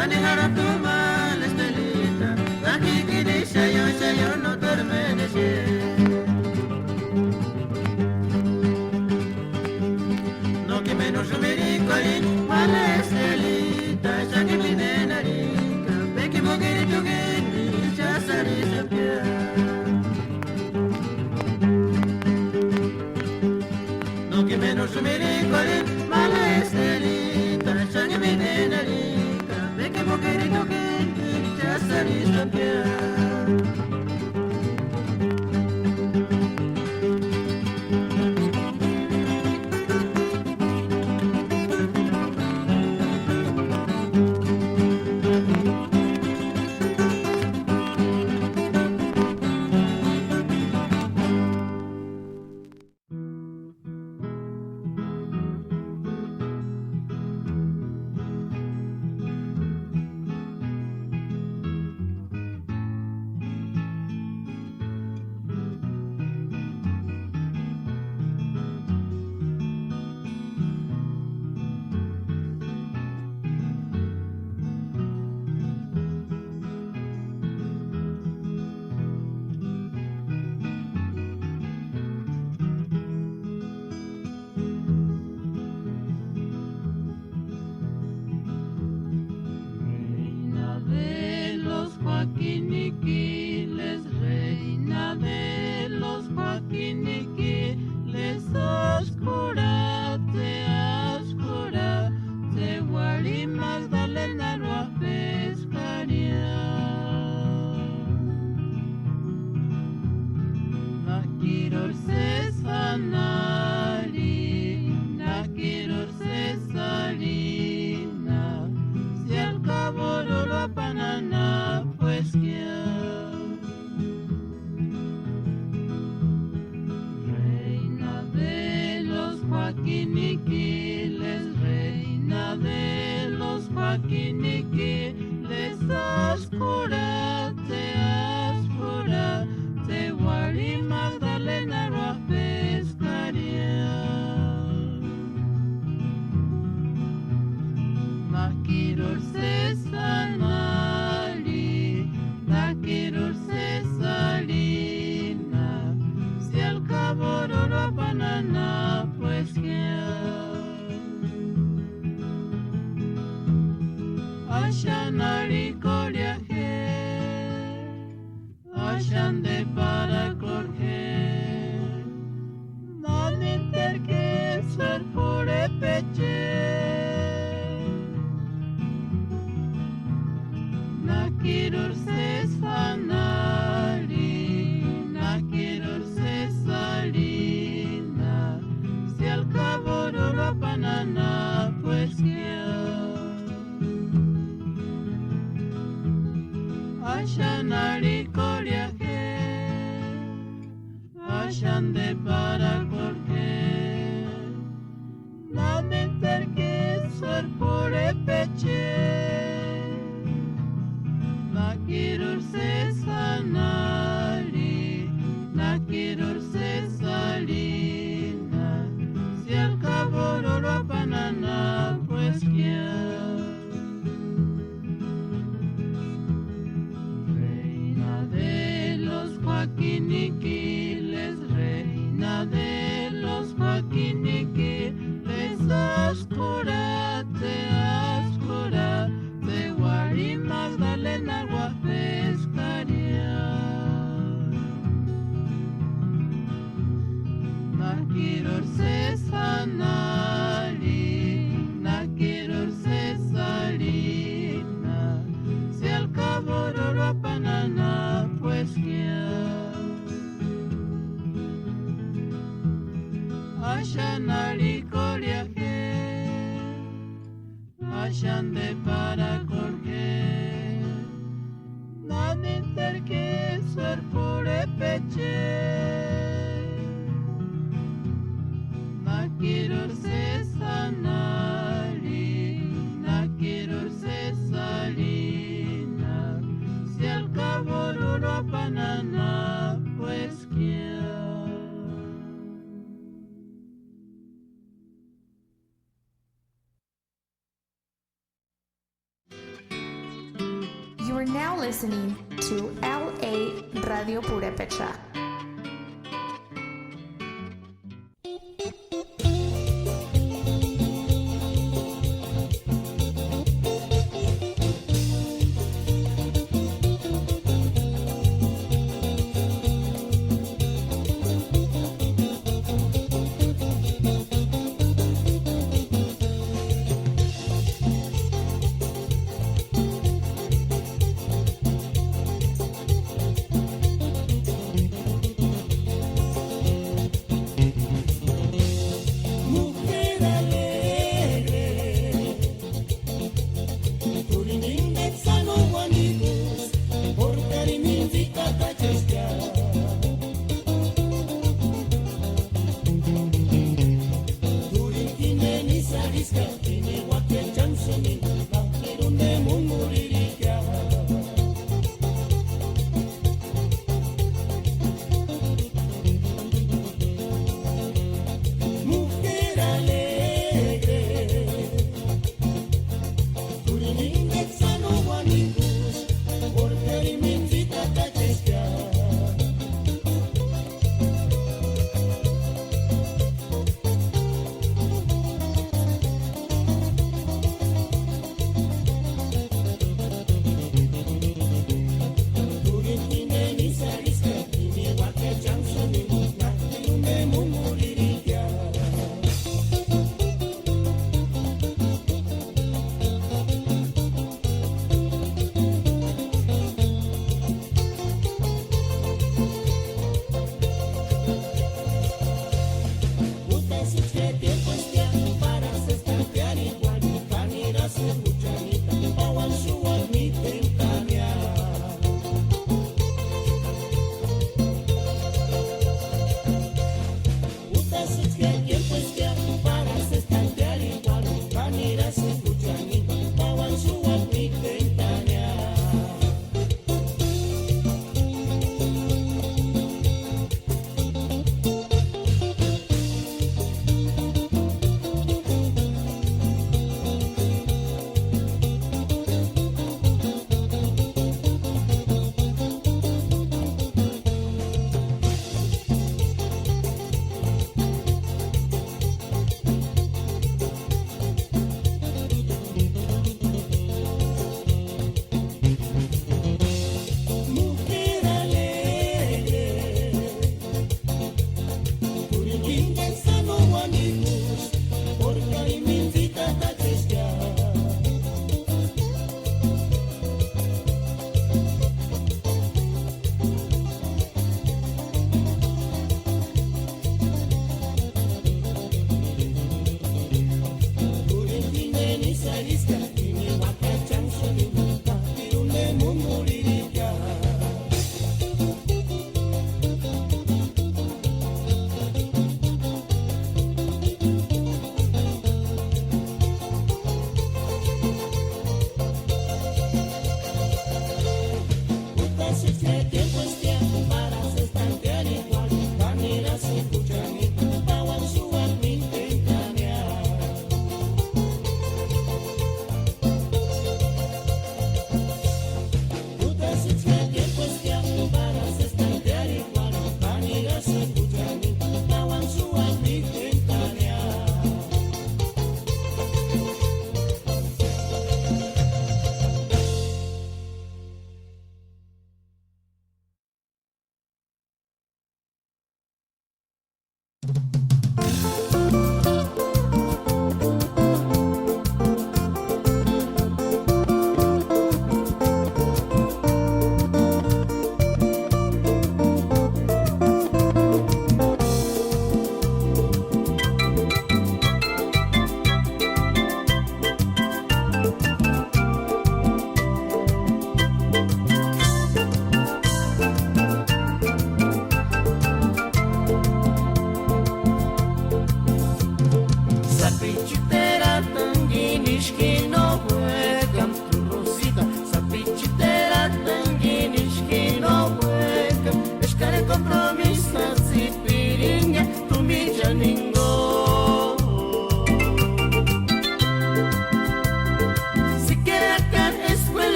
Ani jarhaptu mali Estelita, akikini xeyo xeyo no duermeni xeni. No k'imeni úsï mirikuarhini mali Estelita, xáni k'imini enarhika, béki mukiri chúkini chásï arhixapkia. No k'imeni úsï mirikuarhini mali Estelita, xáni k'imini enarhika, béki mukiri chúkini chásï arhixapkia. Reina de los Joaquiniquiles, reina de los Joaquiniquiles, askurate, askurate, uarhi Magdalena ruájpeskaria. Nakiruri sési anari, nakiruri sési arhina, siálu kabururhu apanani apueskia. Reina de los Joaquiniquiles, reina de los Joaquiniquiles, askurate, askurate, uarhi Magdalena ruájpeskaria. Nakiruri sési anari, nakiruri sési arhina, siálu kabururhu apanani apueskia. Axani arhikorhea je, axani deparakorhe je, naniteru k'ísïri p'urhepecheni. Nakiruri sési anari, nakiruri sési arhina, siálu kabururhu apanani apueskia. Axani arhikorhea je, axani deparakorhe je, naniteru k'ísïri p'urhepecheni. Nakiruri sési anari, nakiruri sési arhina, siálu kabururhu apanani apueskia. Reina de los Joaquiniquiles, reina de los Joaquiniquiles, askurate, askurate, uarhi Magdalena ruájpeskaria. Nakiruri sési anari, nakiruri sési arhina, siálu kabururhu apanani apueskia. Axani arhikorhea je, axani deparakorhe je, naniteru k'ísïri p'urhepecheni. Nakiruri sési anari, nakiruri sési arhina, siálu kabururhu apanani apueskia. You're now listening to L A Radio Purepecha. Mujer alegre, turinindetsa no uandikus, porkari mintsita tacheskia. Turin kineni sariska, kini uake chansuni, nakirunde munguririkia. Mujer alegre, turinindetsa no uandikus, porkari mintsita tacheskia. Mujer alegre, turinindetsa no uandikus, porkari mintsita tacheskia.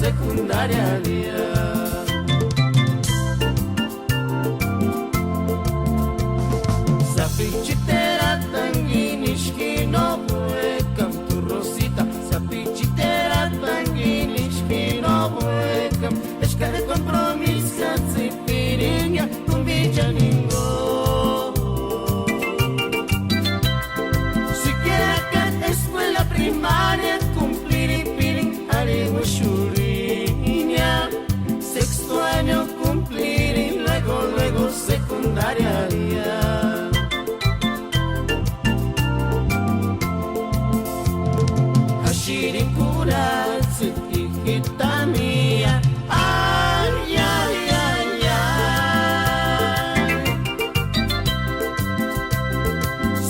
Secundaria. Sapichiteratangini ishkino buekam tu Rosita, sapichiteratangini ishkino buekam, eskari compromiso tsi piringia tumbicha ningo. Siquiera que escuela primaria cumpliri pirin ari ushurinia, sexto año cumpliri luego luego secundaria. Ashiri kuratsi hijita mía. Ay, ay, ay, ay.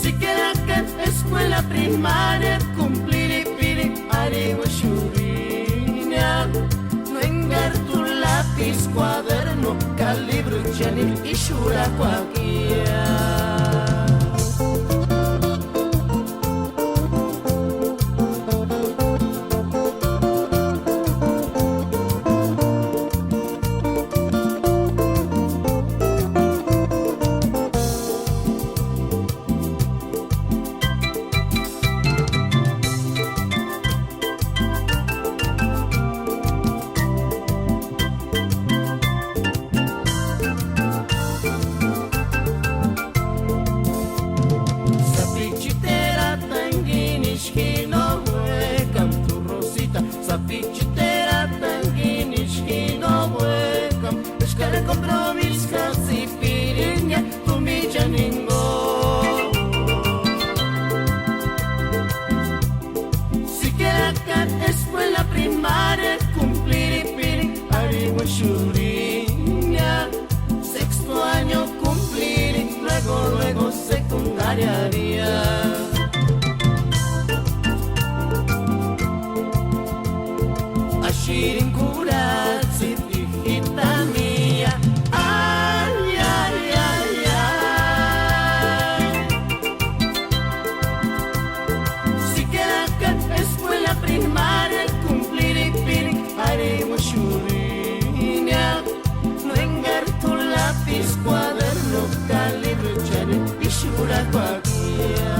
Siquiera que escuela primaria cumpliri piri ari ushurinia, no engar tu lápiz, cuaderno, calibro, chani ishura cuaquia. Sapichiteratangini ishkino buekam tu Rosita, sapichiteratangini ishkino buekam, eskari compromiso tsi piringia tumbicha ningo. Siquiera que escuela primaria cumpliri piri ari ushurinia, sexto año cumpliri luego luego secundaria. Ashirin kuratsi hijita mía. Ay, ay, ay, ay. Siquiera que escuela primaria cumpliri piri ari ushurinia, no engar tu lápiz, cuaderno, calibro, chani ishura cuaquia.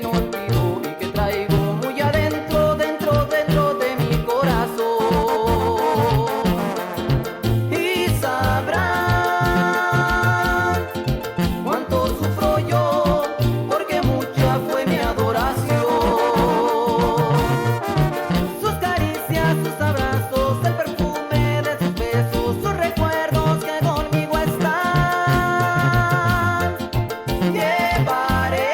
Contigo y que traigo muy adentro, dentro, dentro de mi corazón. Y sabrán cuánto sufro yo, porque mucha fue mi adoración. Sus caricias, sus abrazos, el perfume de sus besos, sus recuerdos que conmigo están. Llevaré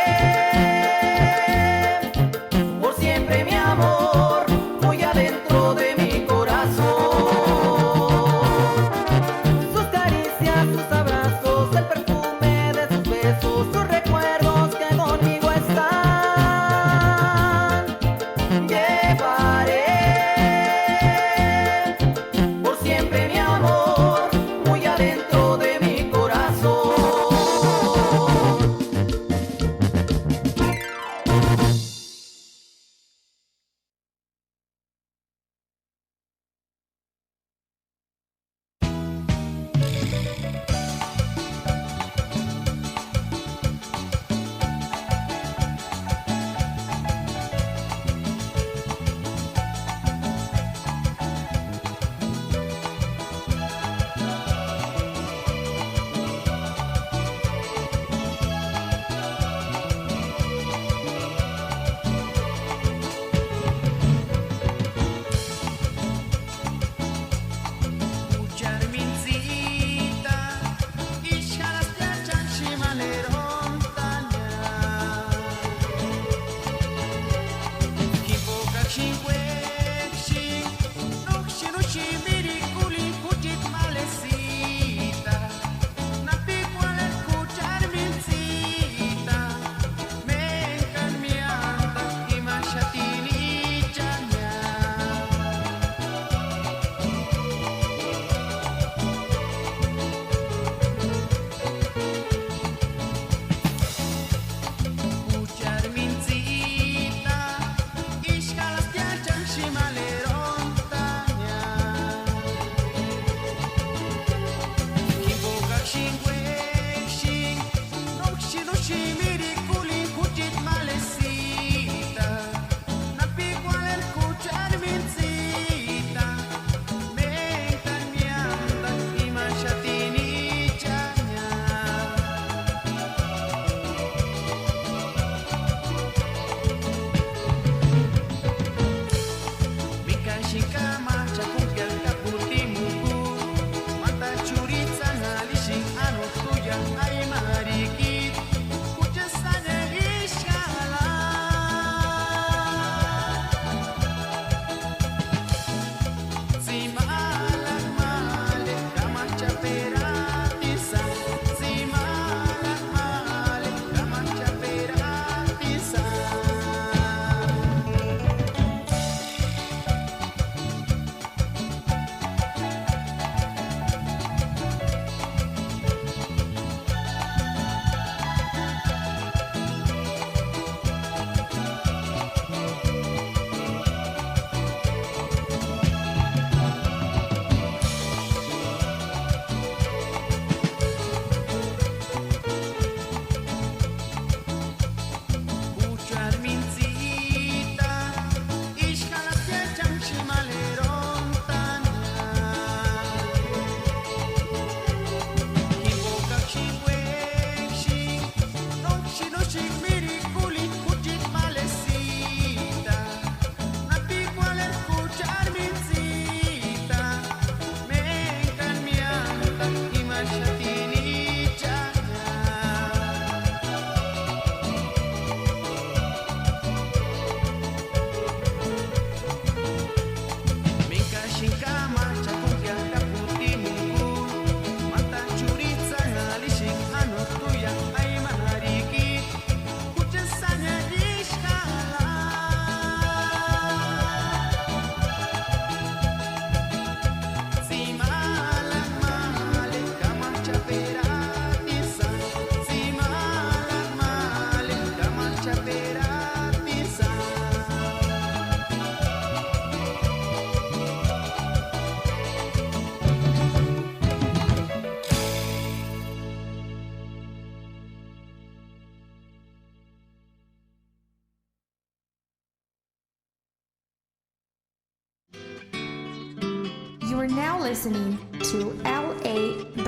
You're now listening to L A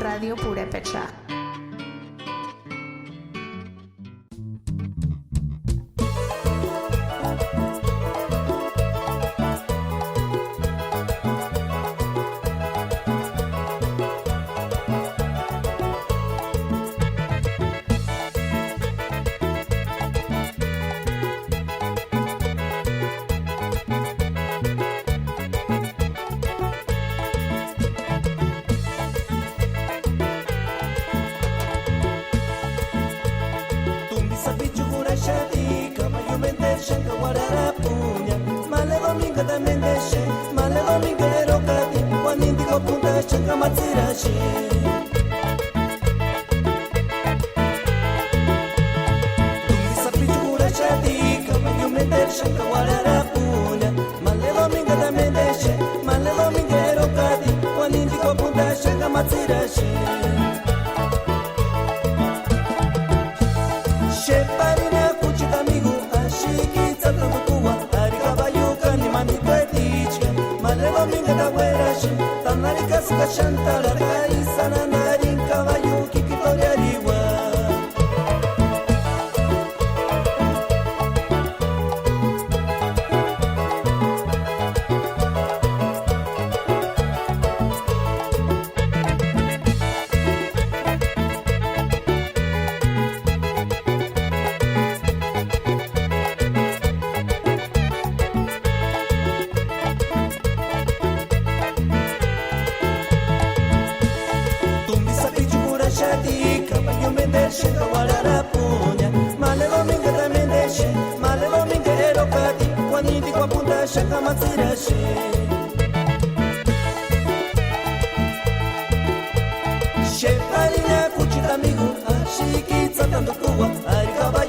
Radio Purepecha. Tumbi sapichu juraxati, caballo menderxenka uarharapunia. Male domingo ta menderxe, male domingo erokati, uanintiko puntaxenka matsiraxi. Tumbi sapichu juraxati, caballo menderxenka uarharapunia. Male domingo ta menderxe, male domingo erokati, uanintiko puntaxenka matsiraxi. Xeparini akuchita amigu, axiki tsatandukua, ari caballo kani manituetichka. Male domingo ta ueraxi, tanari kásïka xáni tarhaka, isï anhani arini caballo kikitoreariua. Tumbi sapichu juraxati, caballo menderxenka uarharapunia. Male domingo ta menderxe, male domingo erokati, uanintiko puntaxenka matsiraxi. Xeparini akuchita amigu, axiki tsatandukua, ari caballo